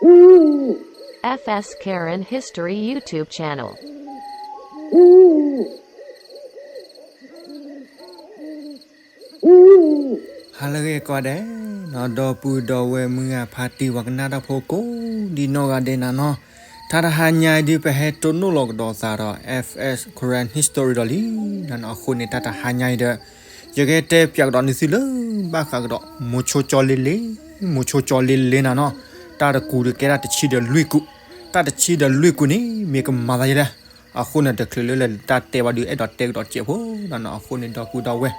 FS Karen History YouTube Channel. ဟါလၢအဂ့ၤကိးဂၤဒဲး, ဒီပုၢ်ဒီဝဲၢ်မုၢ်ဂၤဖါတံၢ်ပှၤကနၣ်တၢ်ဖိကိးဒံနီၢ်ဂၤဒဲးနၤနီၤ, တၢ်တဟါညါအံၤဒုး ပဟဲတိၢ်နီၣ်လီၤကဒီးသးဒီး FS Karen History ဒီးလံနၤနီၤ. အဃိန့ၣ် တၢ်တဟါညါအံၤဒီး ယကဟဲတဲပၠးကဒီးန့ၢ်သုလၢ ဘၣ်ဃးကဒီး မိၤဆိကၠီလ့လ့, မိၤဆိကၠီလ့လ့နၤနီၤ. တၢ်တကူာ်ဒီးကဲတၢ်တဆံဒီးလွံၢ်ကူာ်, တၢ်တဆံဒီးလွံၢ်ကူာ်န့ၣ် မ့ၢ်ကမၤသးယဲလဲၣ်. အဃိန့ၣ် တချုးလၢလဲၤတၢ်တဲဘၣ်ဒုး အဲၣ်ဒိးတဲကဒီးစဲးဖိနၤနီၤ. အဃိန့ၣ် ဒီပုၢ်ဒီဝဲၢ်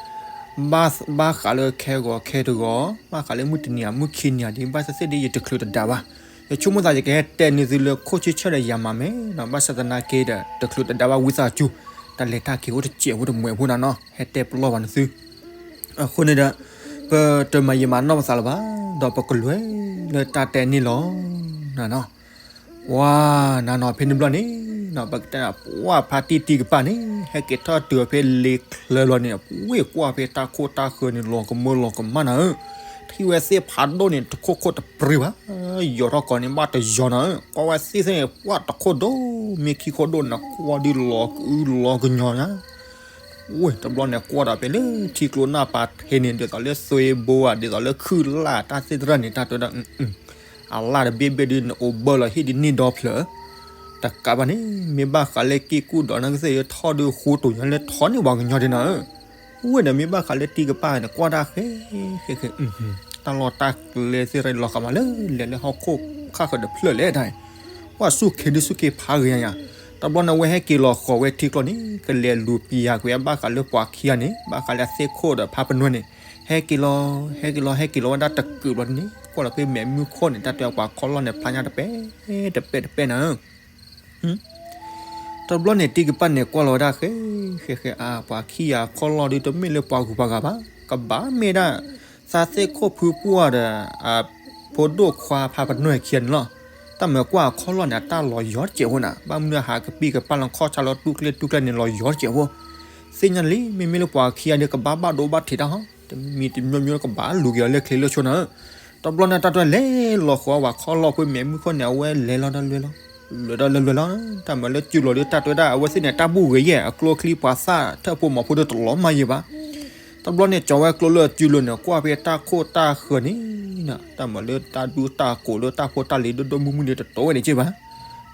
ဘၣ်ဃးလၢခဲဂီၤခဲတဂီၤ, ဘၣ်ဃးလၢမုၢ်တနံၤဧါ မုၢ်ခံနံၤဧါဒ် ဘၣ်သ့ၣ်သ့ၣ်ဒ် ယတချုးတဒါဘၣ်. ယဆိကမိၣ်သး ယကဟဲတဲန့ၢ်သုလၢခိၣ်ဆံဆၢၣ်ဒီးယၤမးမဲာ်နီၤ, ဘၣ်ဆၣ်သနာ်က့ဒီး တချုးတဒါဘၣ်ဝံသးစူၤ, တၢ်လဲၤတၢ်က့ၤအိၣ်တစဲးဖိတမှဲးဖိနၤနီၤ, ဟဲတဲပလီၢ်ဘၣ်န့ၢ်သု. အဃိန့ၣ်ဒီး ပတမၤယံာ်မၤနီၢ်ပသးလၢၤဘၣ်, ဒီးပကလဲၤလၢတၢ်တဲန့ၣ်လီၤ နၤနီၤ. ပှၤနၤနီၤ ဖဲန့ၣ်ဘျီန့ၣ် ပကတဲဒၣ် ပှၤဖါတံၢ်တံၢ်ကပၢ်န့ၣ် ဟဲက့ၤထီၣ်တုၤအီၤဖဲလ့ချၢလီၤန့ၣ်, ပှၤကွၢ်ဖဲတၢ်ခိၣ်တၢ်ဃၢၤန့ၣ် လီၤကမၢလီၤကမၣ်နၤဧၢ, ထံၣ်ဝဲသ့ၣ်ဖးဒိၣ်န့ၣ် တခိၣ်ခိၣ်တပျ့ၤဘၣ်, ယီၤထီၣ်ကီးန့ၣ် ဘၣ်တယီၤနၤဧၢ, ကွၢ်ဝဲသ့ၣ်သ့ၣ်န့ၣ် ပှၤတခိၣ်ဒိၣ်, မ့ၢ်ခံခိၣ်ဒိၣ်န့ၣ် ကွၢ်ဒုးလီၤကအုလီၤကညီနၤ ဝ့ၢ် တဘျီန့ၣ် ကွၢ်ဒီးဖဲလၢထံကျိနၢ်ပၤထ့န့ၣ် ဒ်သိးလၢသွ့ဘိဧါ, ဒ်သိးလၢခုၣ်လၢ်တၢ်သ့ၣ်တဖၣ်န့ၣ် တၢ်တဲဝဲဒၣ် အလၢ်တဘ့ၣ်ဘ့ၣ်ဒုး နအိၣ်ဘၢလီၤဟံၣ်ဒ်န့ၣ်ဒီဖျၢၣ်, တကးဘၣ်န့ၣ် မ့ၢ်ဘၣ်ဃးလၢက့ၢ်ကူၣ်ဒီးနကသ့ၣ်ယထီၣ်ဒုး ဃူတိၤညါလၢထီၣ်န့ၢ်ပှၤကညီဒ်နၤဧၢ, ဝ့ၢ်ဒီးမ့ၢ်ဘၣ်ဃးလၢတံၢ်ကပၢ်န့ၣ် ကွၢ်တၢ်ဃဲဃဲဃဲ, တၢ်လီၢ်တၢ်ကျဲသ့ၣ်တဖၣ်လီၤဃာ်မးလၢ လဲၤလၢဟီၣ်ခိၣ်ခါဃၢၤတဖျၢၣ်လဲၣ်တၢ်အံၤ, ကွၢ်ဆူၣ်ခ့ဒုးဆူၣ်ခ့ဖးဂ့ၤညါ, တဘျီန့ၣ် အဝဲဟဲက့ၤလီၤဃီၤဝဲထံကျိန့ၣ် ကလဲၤလူၤပျၢ်ကွံာ်ဘၣ်ဃးလၢပှၤခံဂၤန့ၣ် ဘၣ်ဃးလၢအသ့ၣ်ခိၣ်ဒီးဖါပနွဲၢ်န့ၣ်, ဟဲက့ၤလီၤ ဟဲက့ၤလီၤ ဟဲက့ၤလီၤဝဲဒၣ်တကုာ်ဘျီန့ၣ် ကွၢ်လီၤဖဲမဲာ်မုၢ်ခိၣ်န့ၣ် တၢ်တဲပှၤခီလီၢ်န့ၣ် ဖျါညါတပဲာ်တပဲာ်တပဲာ်နၤဧၢ တဘျီန့ၣ် တံၢ်ကပၢ်န့ၣ် ကွၢ်လီၤဝဲဒၣ်ဃဲဃဲဃဲ, အါ ပှၤခံဂၤခီလီၢ်ဒုး တမ့ၢ်လၢပှၤဂုၤပှၤဂၤဘၣ်, ကဘၣ်မ့ၢ်ဒၣ် သးသ့ၣ်ခိၣ်ဖုပှၢ်ဒီး အဖိဒိၣ်ခွါဖါပနွဲၢ်ခံဂၤန့ၣ်လီၤ. တၢ်မၤကွၢ်အခီၣ်လီၢ်န့ၣ် အတၢ်လီၤယီၤတစဲးဖိနၤ, ဘၣ်မနုၤအဟးကပံၣ်ကပၢ်လၢခီၣ်ဆါလၢတူၢ်ကျဲတူၢ်ကျဲန့ၣ် လီၤယီၤတစဲးဖိ, သ့ၣ်ညါလံ မ့မ့ၢ်လၢပှၤခံဂၤဒီး ကဘၣ်ဘၣ်ဒိဘၣ်ထံးတၢ်ဟီ, တမံၤတမံၤမံၤ ကဘၣ်လူၤက့ၤအီၤလၢချ့လၢဆိနၤဧၢ. တဘျီန့ၣ် တၢ်တဲလဲၤလီၤဃီၤဝဲခီလီၢ်ဖဲမဲာ်မုၢ်ခိၣ်န့ၣ် အဝဲလဲၤလီၤဒီးလဲၤလီၤ, လဲၤဒီးလဲၤလီၤ, တၢ်မၤလၢစုလိၤဒီး တၢ်တဲဝဲဒၣ် အဝဲသ့ၣ်န့ၣ် တၢ်ဘူၣ်ဂ့ၤယဲၢ် အကျိချံပှၤသၣ်ထၢၣ်ဖိမီၤဖိဒီးတလီၤမၢ်ယဲၢ်ဘၣ်. တဘျီန့ၣ် ကၠီၤဝဲကျိလၢစုလိၤန့ၣ် ကွၢ်ဖဲတၢ်ခိၣ်တၢ်ဃၢၤန့ၣ်, တၢ်မၤလၢတၢ်ဒူတၢ်ကိးလၢတၢ်ဖိတၢ်လံၤဒိၣ်ဒိၣ်မုၢ်မုၢ်န့ၣ် တတိၤဝဲန့ၣ်က့ဘၣ်.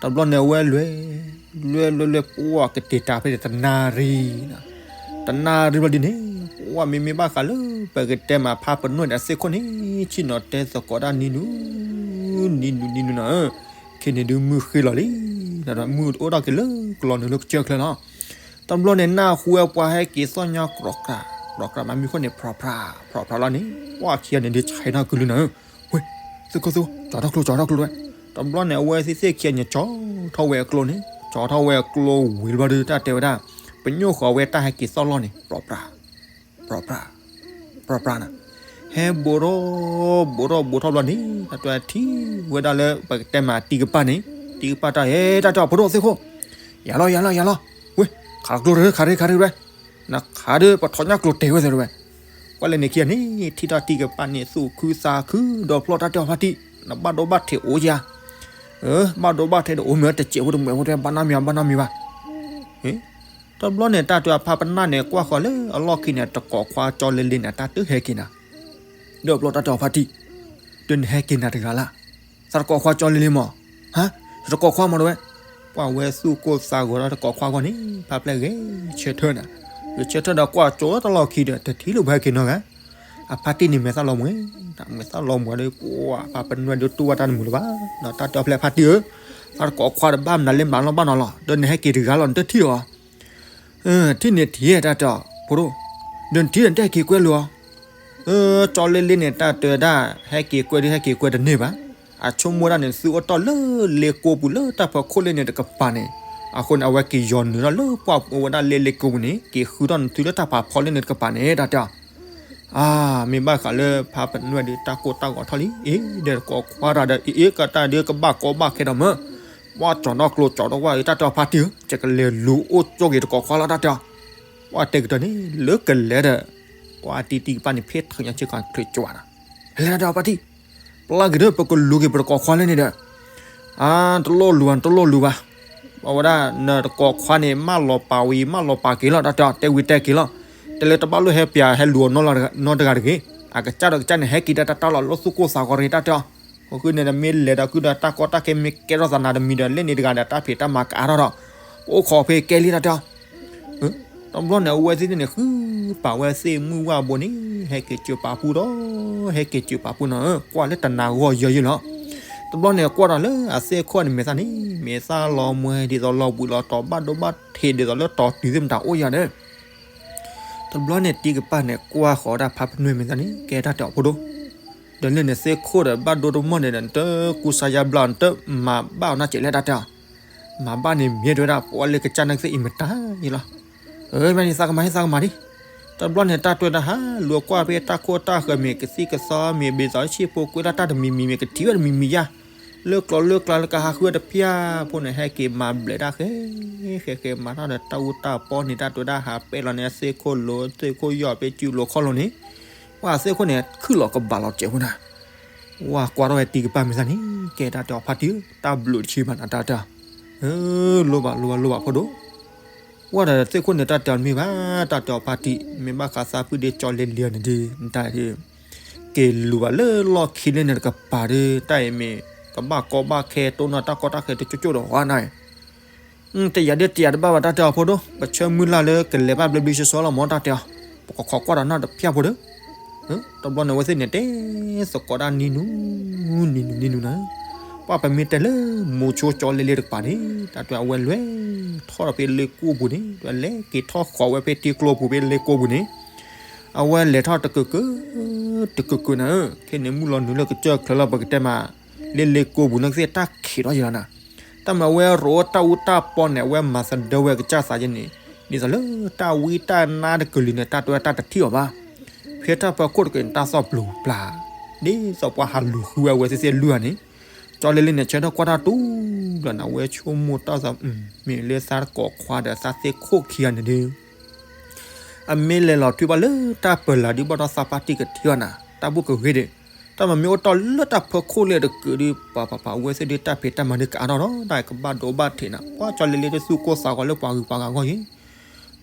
တဘျီန့ၣ် အဝဲလဲၤ လဲၤလဲၤလဲၤ ပှၢ်ကတဲာ်တၢ်ဖဲန့ၣ် တနၣ်ရံၣ် တနၣ်ရံၣ်ဘျီဒ်န့ၣ်, ပှၢ်မ့မ့ၢ်ဘၣ်ဃးလၢ ပကတဲမးဖါပနွဲၢ်ဒီးအသ့ၣ်ခိၣ်န့ၣ် ဆ့ၣ်နီၤတဲသကိးတၢ်နံၤနုၤ နံၤနုၤနံၤနုၤနၤဧၢ, ခဲန့ၣ်ဒုးမုၢ်ဃ့လီၤလံ, မုၢ်အိၣ်ထီၣ်က့ၤလၢကလီၤနုာ်လၢကစၢၢ်ချၢလီၤ. တဘျီန့ၣ် နၢ်ဟူဝဲပှၤဟဲက့ၤသီၣ်ညါ ကြီကြး ကြီကြး မၤမုၢ်ခိၣ်န့ၣ် ဖြးဖြး ဖြးဖြးလီၤန့ၣ်, ပှၢ်ခံဂၤန့ၣ်ဒုးဆဲးထီၣ်ကုလုနၤဧၢ, ဝ့ၢ် သ့ၣ်ခိၣ်သ့ၣ်ခိၣ် ကၠီၤထီၣ်ကျိ ကၠီၤထီၣ်ကျိဝဲ. တဘျီန့ၣ် အဝဲသ့ၣ်သ့ၣ်ခံဂၤန့ၣ် ကၠီၤထီၣ်ဝဲအကျိန့ၣ်, ကၠီၤထီၣ်ဝဲအကျိဝံၤတဘျီဒုး တၢ်တဲဝဲဒၣ် ပညိၣ်ဃီၤဝဲတၢ်ဟဲက့ၤသီၣ်လီၢ်န့ၣ် ဖြးဖြး ဖြးဖြး ဖြးဖြးနၤ, ဟဲဘူးထီၣ် ဘူးထီၣ်ဘူးထီၣ်ဘျီန့ၣ် တၢ်တဲထံၣ်ဝဲဒၣ်လၢ ပကတဲမးတံၢ်ကပၢ်န့ၣ်, တံၢ်ကပၢ်တၢ် ဟဲ တၢ်တဲအီၤ ဖိဒိၣ်သ့ၣ်ခိၣ်, ယၤလီၤ ယၤလီၤ ယၤလီၤ, ဝ့ၢ် ခးကျိတခါရ့ ခးရ့ဝဲ, နခးဒီး ပထီၣ်ညၣ်ကျိတဲာ်ဝဲသ့ၣ်ဝဲ, ကွၢ်လဲၣ်န့ၣ်ခံဂၤန့ၣ် ထံၣ်တၢ်တံၢ်ကပၢ်န့ၣ် သူၣ်ခုသးခု ဒီးဖျီၣ်တၢ်တဲအီၤဖါတံၢ်, နဘၣ်ဒိဘၣ်ထံးအိၣ်ဧါ, ဘၣ်ဒိဘၣ်ထံးဒီးအိၣ်မ့ၢ်တစဲးဖိတမှဲးဖိတဲ ဘၣ်နီတမံၤဘၣ် ဘၣ်နီတမံၤဘၣ်. တဘျီန့ၣ် တၢ်တဲအီၤဖါပနွဲၢ်န့ၣ် ကွၢ်ဃီၤလၢအလီၢ်ခံန့ၣ် တကိးခွါကၠီလ့လ့န့ၣ် တၢ်တဟဲက့ၤနၤ, ဒီးဖျီၣ်တၢ်တဲအီၤဖါတံၢ်, ဒီးနဟဲက့ၤနၤတဂၤလၢ်, သးတကိးခွါကၠီလ့လ့မး, ဟါ, ယတကိးခွါမးတဲဝဲ, ပှၢ်ဝဲသူၣ်ကိၢ်သးဂီၤဒီးတကိးခွါဂီၢ်န့ၣ် ဖါပျဲၢ်ဂဲၤဆၢထၢၣ်နၤ, ဂဲၤဆၢထၢၣ်ဒီးကွၢ်ကၠီတၢ်လီၢ်ခံဒီး တထံၣ်လၢပှၤဟဲက့ၤနီတဂၤ အဖါတံၢ်န့ၣ်မဲာ်သၣ်လီၤမွဲၤ, မဲာ်သၣ်လီၤမွဲၤဒီး ပှၢ်ဖါပနွဲၢ်ဒီးတူၢ်ဘၣ်တၢ်တမုာ်လၢၤဘၣ်, ဒီးတၢ်တဲအီၤဖဲဖါတံၢ်ဧၢ, သးတကိးခွါဒီးဘၣ်မနုၤလၢမၤလီၢ်ဘၣ်နီၤလီၤ, ဒီးနဟဲက့ၤတဂၤလီၤ နတထံၣ်အီၤ, ထံၣ်န့ၣ်ထံၣ်တၢ်တဲအီၤ ဖိဒိၣ်, ဒီးနထံၣ်ဒီးနတဟဲက့ၤကွဲလၢၤအီၤ ကၠီလ့လ့န့ၣ် တၢ်တဲဝဲဒၣ် ဟဲက့ၤကွဲဒုးဟဲက့ၤကွဲတန့ၢ်ဘၣ်, အဆိကမိၣ်ဒၣ်န့ၣ် သုအိၣ်တ့ၢ်လၢလ့ကိပူၤလၢတၢ်ဖီခိၣ်လ့န့ၣ်တကပၤန့ၣ်, အဃိန့ၣ် အဝဲက့ၤယီၤနုာ်ထီၣ်လၢပှၢ်အိၣ်ဝဲဒၣ်လၢလ့ကိပူၤန့ၣ် က့ၤဃုထီၣ်နုာ်သုလၢတၢ်ဖးဖီလ့န့ၣ်တကပၤန့ၣ် တၢ်တဲအီၤ, အါ မ့ၢ်ဘၣ်ဃးလၢဖါပနွဲၢ်ဒီးတၢ်ကိၢ်တၢ်ဂီၤထီၣ်လံ, အ့ ဒီးတကိးခွါတၢ်ဒီး အ့ ကတၢၢ်ဒီးကဘၣ်ကီဘၣ်ခဲဒီးမၢ်, ပှၢ်ကၠီၤထီၣ်ကျိကၠီၤထီၣ်ဝဲ တၢ်တဲအီၤဖါတံၢ်ဧၢ, ယကလဲၤလူၤအိၣ်ကၠိက့ၤတကိးခွါလီၤ တၢ်တဲအီၤ, ပှၢ်တဲကတၢၢ်န့ၣ် လၢကလဲၤဒီး ပှၢ်တံၢ်တံၢ်ကပၢ်န့ၣ် ဖဲထီၣ်ညါဆ့ကီးချ့ကၠီၤနၤ, လဲၤတၢ်တဲအီၤဖါတံၢ် ပျၢ်က့ၤဒီး ပကလူၤက့ၤပတကိးခွါလၢန့ၣ်ဒီး, အါ တလိၣ်လူၤဘၣ် တလိၣ်လူၤဘၣ်, အဝဲဒၣ် နတကိးခွါန့ၣ် မၢလီၤပာ်ဝံၤ မၢလီၤပာ်က့ၤလီၤ တၢ်တဲအီၤ, တဲဝံၤတဲက့ၤလီၤ, တဲလၢတဘၣ်လိၣ်ဟဲပၠးဟဲလူၤအီၤနီတဂၤတဂ့ၤ, အကစၢ်ဒီးကစၢ်န့ၣ် ဟဲက့ၤဒီးတၢ်တၢ်လီၤ လၢသူၣ်ကိၢ်သးဂီၤတဂ့ၤ တၢ်တဲအီၤ, အဃိန့ၣ်ဒီးမ့ၢ်လဲၤဒီးကုဒီးတၢ်ကီတၢ်ခဲမ့ၢ်ကဲထီၣ်သးနၤတမံၤဒီး လၢန့ၣ်တဂၤဒီးတၢ်ဖံးတၢ်မၤကအါထီၣ်ဒီး ပအိၣ်ခိးဖဲကဲလံ တၢ်တဲအီၤ တဘျီန့ၣ် အဝဲသ့ၣ်န့ၣ် ဃုပာ်ဝဲသ့ၣ်မုၢ်ဝၣ်ဘိန့ၣ် ဟဲက့ၤစၢၤပာ်ပူၤဒီး ဟဲက့ၤစၢၤပာ်ပူၤနီၤ, ကွၢ်လၢတနၤဂီၢ်ယဲၢ်ယဲၢ်လီၤ. တဘျီန့ၣ် ကွၢ်ဒီးလၢအသ့ၣ်ခိၣ်န့ၣ် မဲာ်သၣ်န့ၣ် မဲာ်သၣ်လီၤမှဲဒ်သိးလီၤဘှံးလီၤတီၤ ဘၣ်ဒိဘၣ်ထံးဒ်သိးလၢတီၤတုၤသ့ၣ်မတၤအိၣ်ယၤဒီး တဘျီန့ၣ် တံၤကပၢ်န့ၣ် ကွၢ်ဃီၤဒၣ်ဖါပနွဲၢ်မဲာ်သၣ်န့ၣ် ကဲတၢ်တဲအီၤဖိဒိၣ်, ဒီးလၢန့ၣ်သ့ၣ်ခိၣ်ဒီးဘၣ်ဒိတမီၢ်န့ၣ်ဒီး နတကူစါယါဘျါ နတမၤဘၣ်အီၤနီတစဲးလဲၣ် တၢ်တဲအီၤ, မၤဘၣ်န့ၣ်မ့ၢ်တဲဝဲဒၣ် ပဝဲလၢကစၢ်နာ်ကသ့ၣ်အံၤမတၤယံလီၤ. မ့ၢ်န့ၣ်သးကမၤဟ့ၣ်သးကမၤဒံး, တဘျီန့ၣ် တၢ်တဲဝဲဒၣ်ဟးလူၤကွၢ်ဖဲတၢ်ခိၣ်တၢ်ဃၢၤမ့ၢ်ကသံၣ်ကသီမ့ၢ်ဘၣ်သးဆံၣ်ဖိကွဲလၢတၢ်တမံၤမံၤမ့ၢ်ကထံၣ်ဝဲတမံၤမံၤယါ လၢကျိၤလၢကျါလၢကဟးဃုဝဲတဖၣ်ဖိန့ၣ် ဟဲက့ၤမၤဘျဲးဒၣ်ဃဲ ဃဲဃဲမၤထီၣ်ဒီးတၢ်အူတၢ်ပီန့ၣ် တၢ်တဲဝဲဒၣ်ဟးပဲၣ်လီၤန့ၣ် သ့ၣ်ခိၣ်လိၤ သ့ၣ်ခိၣ်ယီၢ်ဖဲစုလိၤခီၣ်လိၤန့ၣ်, ပှၤသ့ၣ်ခိၣ်န့ၣ် ခုၣ်လီၤကဘၣ်လီၤစဲးဖိနၤ, ဝဲကွၢ်ထီၣ်ဝဲတံၤကပၢ်မဲာ်သၣ်န့ၣ် ကဲတၢ်တဲအီၤဖါတံၢ်ဧၢ တၢ်ဘျုးတဆံဘၣ်နၤ တၢ်တဲအီၤ, လိၣ်ဘၣ်လိၣ်ဘၣ်လိၣ်ဘၣ်ဖိဒိၣ် ဝဲဒီးသ့ၣ်ခိၣ်န့ၣ် တၢ်တဲအီၤတမ့ၢ်ဘၣ် တၢ်တဲအီၤဖါတံၢ် မ့ၢ်ဘၣ်ဃးသးဖုဒ့ကၠီလ့လ့န့ၣ်ဒီး နတၢ် က့ၤလူၤဘၣ်လၢလီၢ်ခံလၢန့ၣ်တကပၤဒီး တၢ်အံၤမ့ၢ် ကဘၣ်ကီဘၣ်ခဲတိၢ်နီၣ်တၢ်ကီတၢ်ခဲတကၠိၣ်ကၠိၣ်ဒီးဝဲနၤ, တယာ်ဒ်တယာ်တဘၣ်ဘၣ် တၢ်တဲအီၤဖိဒိၣ် ပဆၢမုၢ်လၢ်လၢကလဲၤဘၣ်ဘျ့ဘျ့ဆှီဆှီလီၤမၢ် တၢ်တဲအီၤ, ပကခိးကွၢ်ဒီးနၢ်တဖၣ်ဖိဒီး တဘျီန့ၣ် အဝဲသ့ၣ်န့ၣ် တဲသကိးတၢ်နံၤနူၤ နံၤနူၤနံၤနူၤနၤ, ပှၤပမ့ၢ်တဲလၢ မိၤဆိကၠီလ့လ့တကပၤန့ၣ် တၢ်တဲအဝဲလဲၤထီၣ်ဒီးဖဲလ့ကိၢ်ပူၤန့ၣ် တၢ်လဲၤက့ၤထီၣ်ဃီၤဝဲဖဲထံကျိပူၤဖဲလ့ကိၢ်ပူၤန့ၣ် အဝဲလဲၤထီၣ်တကၢၢ်ကၢၢ် တကၢၢ်ကၢၢ်နၤဧၢ, ခဲန့ၣ်မုၢ်လီၤနုာ်လၢကစၢၢ်ချၢလီၤ ပကတဲမး လ့လ့ကိၢ်ပူၤန့ၣ်ကသ့ၣ်တၢ်ခံးထီၣ်ယၤနၤ, တၢ်မၤဝဲရိတၢ်အူတၢ်ပီန့ၣ် အဝဲမၤသဒၢဝဲကစၢ်သးယဲန့ၣ် ဒ်သိးလၢတၢ်ဝံတၢ်နါတကလုာ်န့ၣ် တၢ်တဲဝဲတၢ်တထံၣ်အီၤဘၣ်. ဖဲတၢ်ဖၢခိၣ်တကလုာ်န့ၣ် တၢ်သီၣ်ဘျူးဘျါ ဒ်သိးပှၤဟးလူၤဃုဝဲအဝဲသ့ၣ်သ့ၣ်လွံၢ်ဂၤန့ၣ် ကၠီလ့လ့န့ၣ် ဆၢထၢၣ်ကွၢ်တၢ်တူၢ်ဘျီန့ၣ် အဝဲဆိကမိၣ်တၢ်သး မ့ၢ်လၢသးတကိးခွါဒီးသးသ့ၣ်ခိၣ်ခံဂၤန့ၣ်ဒီး အမ့ၢ်လဲၤလီၤထွံဘၣ်လၢတၢ်ပၢၤလၢ်ဒုးဘၣ်ဒီးသးပၢ်တံၢ်ကထံၣ်အီၤနၤ တၢ်ဘူၣ်ကဂ့ၤဒီး တၢ်မၤမ့ၢ်အိၣ်တီၢ်လၢတၢ်ဖၢခိၣ်လၢတကုာ်ဒီး ပှၤပှၤပှၤအဝဲသ့ၣ်ဒုးတၢ်ဖံးတၢ်မၤဒုးကအါထီၣ်ဒီး တၢ်ကဘၣ်ဒိဘၣ်ထံးနၤ ပှၤကၠီလ့လ့ဒုးသူၣ်ကိၢ်သးဂီၤလၢပှၤဂုၤပှၤဂၤအဂီၢ်အံၤ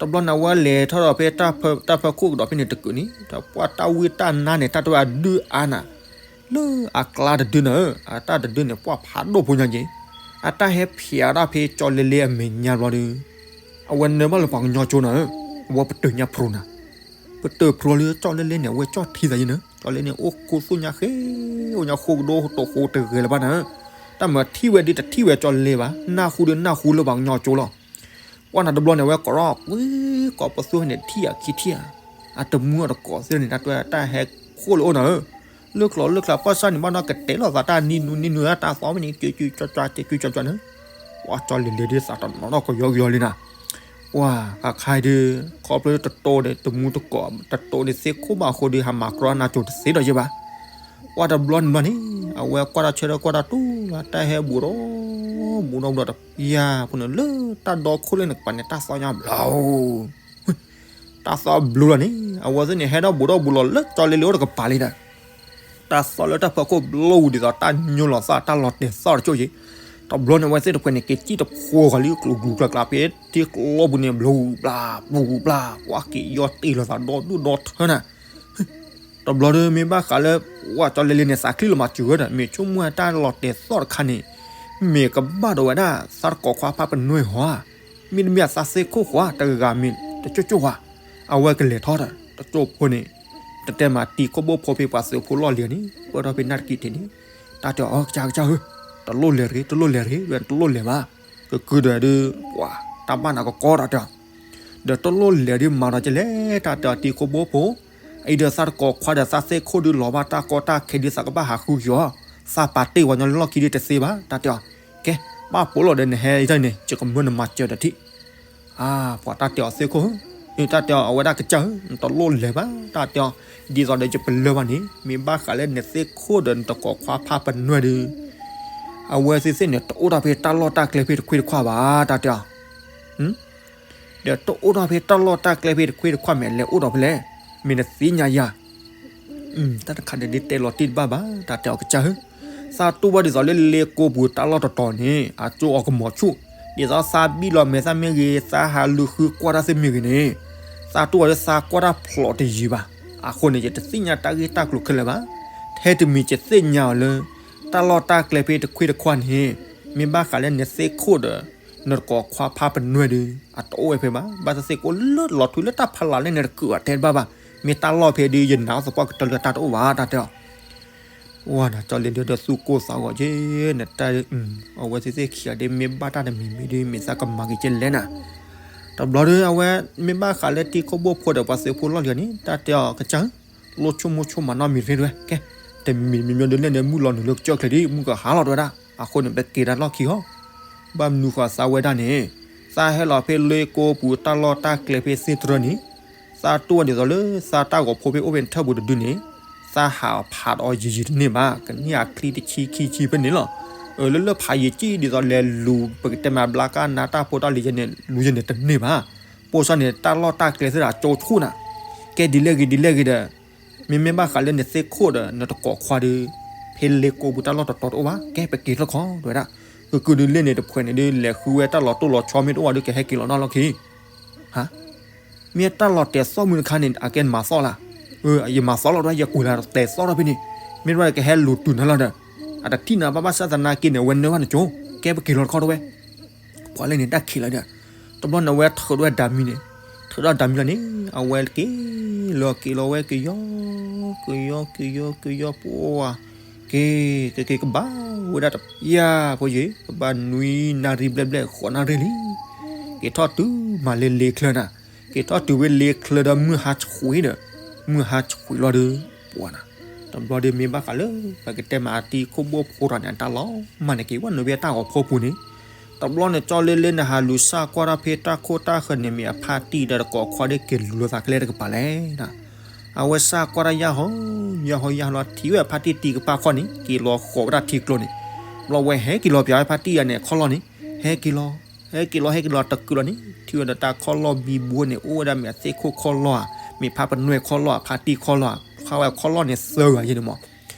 တဘျီန့ၣ် အဝဲလဲၤထီၣ်ဒီးဖဲတၢ်ဖၢခိၣ်ကဒီးဖဲန့ၣ်တကုာ်န့ၣ် ဒီးပှၤတၢ်ဝံတၢ်နါန့ၣ် တၢ်တဲဝဲအဒုးအါနၤ လၢအကျါတဒုန့ၣ်ဧၢ အတၢ်တဒုန့ၣ် ပှၤဖးဒိၣ်ဖိညါက့ၤ အတၢ်ဟဲဖျဲးဒၣ်ဖဲကၠီလ့လ့အမဲာ်ညါဘျီဒီး အဝဲနၢဘၣ်လၢပှၤကညီကၠိနၤဧၢ အဝဲပတုာ်ညါဖျိနၤ ပတုာ်ဖျိလၢကၠီလ့လ့န့ၣ် အဝဲကၠီထံသးယံၤနၤ ကၠီလ့လ့န့ၣ် အိၣ်ခိၣ်သူၣ်ညါဃ့ အိၣ်ညါဃိကဒိၣ်တိာ်ဃိတဂဲၤလၢၤဘၣ်နၤဧၢ တၢ်မၤထံၣ်ဝဲဒ်တထံၣ်ဝဲကၠီလ့လ့ဘၣ် နၢ်ဟူဒ်နၢ်ဟူလၢပှၤကညီကၠိလီၤ ပှၤနၤတဘျီန့ၣ် အဝဲကိးထီၣ်ကွံာ်ကိးပသူန့ၣ် ထံၣ်အခံထံၣ်ဧါ အတမူအတကိးသ့ၣ်န့ၣ် တၢ်တဲတၢ်ဟဲခိၣ်လၢအိၣ်နၤဧၢ လၢကျိၤလၢကျါပှၢ်ဆၣ်န့ၣ် ဘၣ်နီၢ်ကတဲလီၤသးတၢ်နံၤနူၤနံၤနူၤ တၢ်သီမ့ၢ်န့ၣ် ကၠူကၠူကၠီကၠီ ကၠူကၠူကၠီန့ၣ် ပှၤကၠီလ့လ့ဒ်သးတနီၤနီၤကယီကယီလံနၤ ပှၤခါခါအံၤဒုး ခီဖျိတတိၤန့ၣ် တမူတကိး တတိၤန့ၣ်သ့ၣ်ခိၣ်ဘၣ်အဃိဒီး ဟးမၤကြီနၤကၠိတသ့ဒီးယဲဘၣ် ပှၤတဘျီန့ၣ်ဘျီန့ၣ် အဝဲကွၢ်တၢ်ဆၢထၢၣ်ကွၢ်တၢ်တူၢ်လီၤ တၢ်ဟဲဘူးဒီး ဘူးဒီးဘူးဒီးတပျၢ်ဖိန့ၣ် လၢတၢ်ဒီခိၣ်လၢန့ၣ်ကပၤန့ၣ် တၢ်သီညါဘျီ တၢ်သီဘျီလီၤန့ၣ် အဝဲသ့ၣ်န့ၣ် ဟဲဒီးဘူးဒီးဘူးလီၤလၢကၠီလ့လ့အိၣ်တကပၤလံဒီး တၢ်သီလၢတၢ်ဖၢခိၣ်ဘျီဝံၤဒ်သိး တၢ်ညိလီၤသးတၢ်လီၤတဲာ်သီၣ်တကၠိၣ်ယံၤ တဘျီန့ၣ် အဝဲသ့ၣ်တဖှဲးန့ၣ် က့ၤစံၣ်တဖှီၣ်ဃီလံ ကျိၤကျူကျါကျါဖဲထံကျိပူၤန့ၣ် ဘျီဘျါ ဘျီဘျါ ပှၤက့ၤယီၢ်တ့ၢ်လီၤသးဒီဒူၣ်ဒီထၢနၤ တဘျီဒီးမ့ၢ်ဘၣ်ဃးလၢ ပှၤကၠီလ့လ့န့ၣ် သးချံလီၤမၤစၢၤဝဲဒီး မ့ၢ်ဆိကမိၣ်တၢ်လီၤတဲာ်သီၣ်တခါန့ၣ် မ့ၢ်ကဘၣ်ဒီးဝဲဒၣ် သးတကိးခွါဖါပနွဲၢ်ဟီဧါ မ့တမ့ၢ်အသးသ့ၣ်ခိၣ်ဃီဧါ တဂၤဂၤမ့ၢ်တကၠိၣ်ကၠိၣ်ဧါ အဝဲကလဲၤထီၣ်ဒီး တကၠိၣ်ဖိန့ၣ် တတဲမးတံၤခိၣ်ဘိဖိဖဲပှၤသုးဖိလီၢ်လံၤန့ၣ် ပၢၢ်ထီၣ်ဖဲနၢ်တကံၢ်ထံးန့ၣ် တၢ်တဲအီၤ ကစၢ်ကစၢ်ဧၢ တလိၣ်လဲၤတဂ့ၤ တလိၣ်လဲၤတဂ့ၤ တလိၣ်လဲၤဘၣ် ကကုဒီးဒုး ပှၤတၢ်ဘၣ်နၤကကီတၢ်တဲအီၤ ဒီးတလိၣ်လဲၤဒုးမၤဒီးကလဲၣ် တၢ်တဲအီၤတံၤခိၣ်ဘိဖိ အံၤဒီးသးတကိးခွါဒီးသးသ့ၣ်ခိၣ်ဒုးလီၤဘၣ်တၢ်ကီတၢ်ခဲဒုးသးကဘၣ်ဟးဃုက့ၤအီၤ သးပာ်တ့ၢ်ဝဲညီလၢလီၢ်ခံဒုးတသ့ဘၣ် တၢ်တဲအီၤ ကဲ ဘၣ်ပိာ်လီၤဒီးနဟဲအံၤတၢ်န့ၣ် ယကမၢနမၤစၢၤဒီးထံၣ် အါ ပှၤတၢ်တဲအီၤသ့ၣ်ခိၣ်ဧၢ, တၢ်တဲအီၤအဝဲဒၣ်ကစၢ်ဧၢ, နတလိၣ်လဲၤဘၣ် တၢ်တဲအီၤ, ဒ်သိးဒီးယပလၢၢ်ဘၣ်န့ၣ် မ့ၢ်ဘၣ်ဃးလၢနသ့ၣ်ခိၣ်ဒီးနတကိးခွါဖးပနွဲၢ်ဒီး အဝဲသ့ၣ်သ့ၣ်န့ၣ် တအိၣ်ထီၣ်ဖဲတၢ်လီၢ်တၢ်ကျဲဖဲတခွ့တခွါဘၣ် တၢ်တဲအီၤ, ဒီးတအိၣ်ထီၣ်ဖဲတၢ်လီၢ်တၢ်ကျဲဖဲတခွ့တခွါ မ့ၢ်အလဲၤအိၣ်ဒီးဖဲလဲၣ်, မ့ၢ်နသ့ၣ်ညါယၤ တၢ်တခါန့ၣ်ဒ်တဲလီၤတံၢ်တဘၣ်ဘၣ် တၢ်တဲအီၤကစၢ်ဧၢ, သးတူၢ်ဘၣ်ဒ်သိးလၢလ့ကိပူၤတၢ်လီၢ်တတီၤန့ၣ် အကၠိအီၤကမီၤဆူၣ်, ဒ်သိးသးဘံၣ်လီၤမဲာ်သၣ်မ့ၢ်ဂ့ၤ, သးဟးလူၤဃုကွၢ်တၢ်သ့ၣ်မ့ၢ်ဂ့ၤန့ၣ်, သးတူၢ်ဘၣ်လၢသးကွၢ်တၢ်ဖျိးတယံၤဘၣ်. အဃိန့ၣ် ယတသ့ၣ်ညါတၢ်ဂ့ၢ်တၢ်ကျိၤခဲလၢာ်ဘၣ်. ထဲတမံၤယသ့ၣ်ညါအီၤလၢ တၢ်လီၢ်တၢ်ကျဲဖဲတခွ့တခွါန့ၣ် မ့ၢ်ဘၣ်ဃးလၢနသ့ၣ်ခိၣ်ဒီး နတကိးခွါဖးပနွဲၢ်ဒီး အတအိၣ်ဝဲဖဲဘၣ်. ဘၣ်တၢ်သ့ၣ်ကိးလၢလီၤထွံလၢတၢ်ဖးလၢ်လၢန့ၣ်တကုးအီၤတဲတဘၣ်ဘၣ်. မ့ၢ်တၢ်လီၢ်ဖဲဒုး ယနာ်အီၤသပှၢ်ကတၢၢ်လၢတၢ်တအိၣ်ဘၣ် တၢ်တဲအီၤ ဝဲန့ၣ် ကၠီလ့လ့ဒီးသူၣ်ကိၢ်သးဂီၤက့ၤ နတၢ် အဝဲသ့ၣ်သ့ၣ်ခံဂၤဒ် မ့ၢ်ဘၣ်တၢ်တမံၤမံၤဒ် မ့ၢ်သးကမၤက့ၤကဲလဲၣ်နၤ. တဘျီဒီး အဝဲ မ့ၢ်ဘၣ်ဃးလၢတံၤခိၣ်ဘိၣ်ဖိဒီးပှၤသုးဖိလီၢ်လံၤန့ၣ် တၢ်တဲအီၤကစၢ်ဧၢ, လိၣ်ဆိကမိၣ်ဆိကမးနီတမံၤတဂ့ၤဝဲ, ကဲ တမံၤမံၤမံၤဒ်လဲၣ်န့ၣ် မုၢ်လီၤနုာ်လၢကစၢၢ်ချၢဒ် မုၢ်ကဟါလီၤတဝဲဒၣ်. အဃိန့ၣ် ပက့ၤတၢ်လီၢ်ခံဃီ ဘၣ်မနုၤဃိသးဝဲဒၣ်န့ၣ်, သးဟဲလီၤဖဲလ့ကိပူၤတၢ်လီၢ်တၢ်ကျဲဖဲသ့တရၢန့ၣ်, သးတူၢ်ဝဲဒ်သိးလၢသးတၢ်ဂီၤဖိဖဲအိၣ်ဖဲထၢၣ်ပူၤတဒုန့ၣ်, သးဟးဖးဒီးယံာ်ယံာ်တန့ၢ်ဘၣ်, ကန့ၢ်အချံတဆံခံဆံဖဲန့ၣ်လီၤ. အၢ လၢလၢဖးယံာ်ကံၣ်ဒ်သိးလဲၤလူၤ ပကတဲမးဘျါကၢ်နါတၢ်ဖိတၢ်လံၤယဲန့ၣ် လူၤယဲန့ၣ်တန့ၢ်ဘၣ်. ပိၢ်စၢ်န့ၣ် တၢ်လီၢ်တၢ်ကျဲသ့ၣ်ဒီးကၠိဆူၣ်နၤ, ကဲဒ်လဲၣ်ဂ့ၤဒ်လဲၣ်ဂ့ၤဒီး မ့မ့ၢ်ဘၣ်ဃးလၢနသ့ၣ်ခိၣ်ဒီး နတကိးခွါဒီး ဖဲလ့ကိပူၤတၢ်လီၢ်တတီၤတအိၣ်ဘၣ်, ကဲပက့ၤထီၣ်ခီ တဲဝဲဒၣ်. ကကုာ်ဒုးလ့ၣ်န့ၣ်တဖှဲးန့ၣ်ဒုး လဲၤဃုဝဲတၢ်လီၤတိၢ်လီၤဆီမ့ၢ်တအိၣ်ဒီး ကဟဲက့ၤလီၤနီၢ်လီၢ်ခံ ဟါ, မ့ၢ်တၢ်လီၤတဲာ်သီၣ်မုၢ်တခါန့ၣ် အကဲမၤသီၣ်လၢ်, ယမၤသီၣ်လီၤဒီး ယကွံာ်လၢတဲာ်သီၣ်ထီၣ်ဖဲန့ၣ်, မ့ၢ်တဘၣ်ကဟဲလူၤတုၤနၤလီၤဒီး အတထံၣ်နၤဘၣ်ဘၣ်ဆၣ်သနာ်က့န့ၣ် အဝဲနၢဘၣ်နကၠိ, ကဲပက့ၤလီၤတခီတဝဲ ပှၤလၢန့ၣ်တၢ်ခံးလီၤဒီး, တဘျီန့ၣ်အဝဲထုးထီၣ်ဝဲဒၤမံန့ၣ်, ထုးထီၣ်ဒၤမံလီၤန့ၣ် အဝဲက့ၤလီၤက့ၤလီၤဝဲကယီ, ကယီကယီကယီပှၤ, က့ၤ ကက့ၤကဘၣ်ဝဲဒၣ်တပျၢ်ဖိယံၤ ကဘၣ်နွံနၣ်ရံၣ်ဘျဲၣ်ဘျဲၣ်ဃိးနၣ်ရံၣ်လံ, က့ၤထီၣ်တုၤမၤလၢလ့ချၢနၤ, က့ၤထီၣ်တုၤဝဲလ့ချၢဒီးမုၢ်ဟါဆှံဒီး, မုၢ်ဟါဆှံလီၤဒီး, ပှၤနၤ, တဘျီဒီးမ့ၢ်ဘၣ်ဃးလၢ ပကတဲမးအတံၤခိၣ်ဘိၣ်ဖိတဂၤန့ၣ် အတၢ်လီၤမၢ်န့ၣ်က့ၤဝဲနုာ်ဝဲတၢ်ဂီၤဖိပူၤန့ၣ်, တဘျီန့ၣ် ကၠီလ့လ့န့ၣ် ဟးလူၤစၢ်ကွၢ်ထီၣ်ဖဲတၢ်ခိၣ်တၢ်ဃၢၤန့ၣ် မ့ၢ်အဖါတံၢ်ဒီးတကိးခွါဒ်က့ၤလူၤလိာ်သးကျဲတကပၤလဲၣ်. အဝဲစၢ်ကွၢ်တၢ်ယၢ်ဟီ, ယၢ်ဟီယၢ်ဟီလီၤ ထံၣ်ဝဲဖါတံၢ်တံၤကပၢ်ခီၣ်န့ၣ် က့ၤလီၤဃီၤဝဲဒၣ်ထံကျိန့ၣ်, တဘျီဝဲဟဲက့ၤလီၤပၠးဝဲဖါတံၢ်ယၤန့ၣ် ခီၣ်လီၢ်န့ၣ်, ဟဲက့ၤလီၤ, ဟဲက့ၤလီၤ ဟဲက့ၤလီၤတကုာ်လီၤန့ၣ် ထံၣ်ဝဲဒီးတၢ်ခီၣ်လီၢ်ဘံဘူန့ၣ် အိၣ်ဝဲဒၣ်မ့ၢ်အသ့ၣ်ခိၣ်ခီၣ်လီၢ်ဧါ, မ့ၢ်ဖါပနွဲၢ်ခီၣ်လီၢ်ဧါ, ဖါတံၢ်ခီၣ်လီၢ်ဧါ, ခါဝဲခီၣ်လီၢ်န့ၣ်သၢဂၤယဲန့ၣ်မး.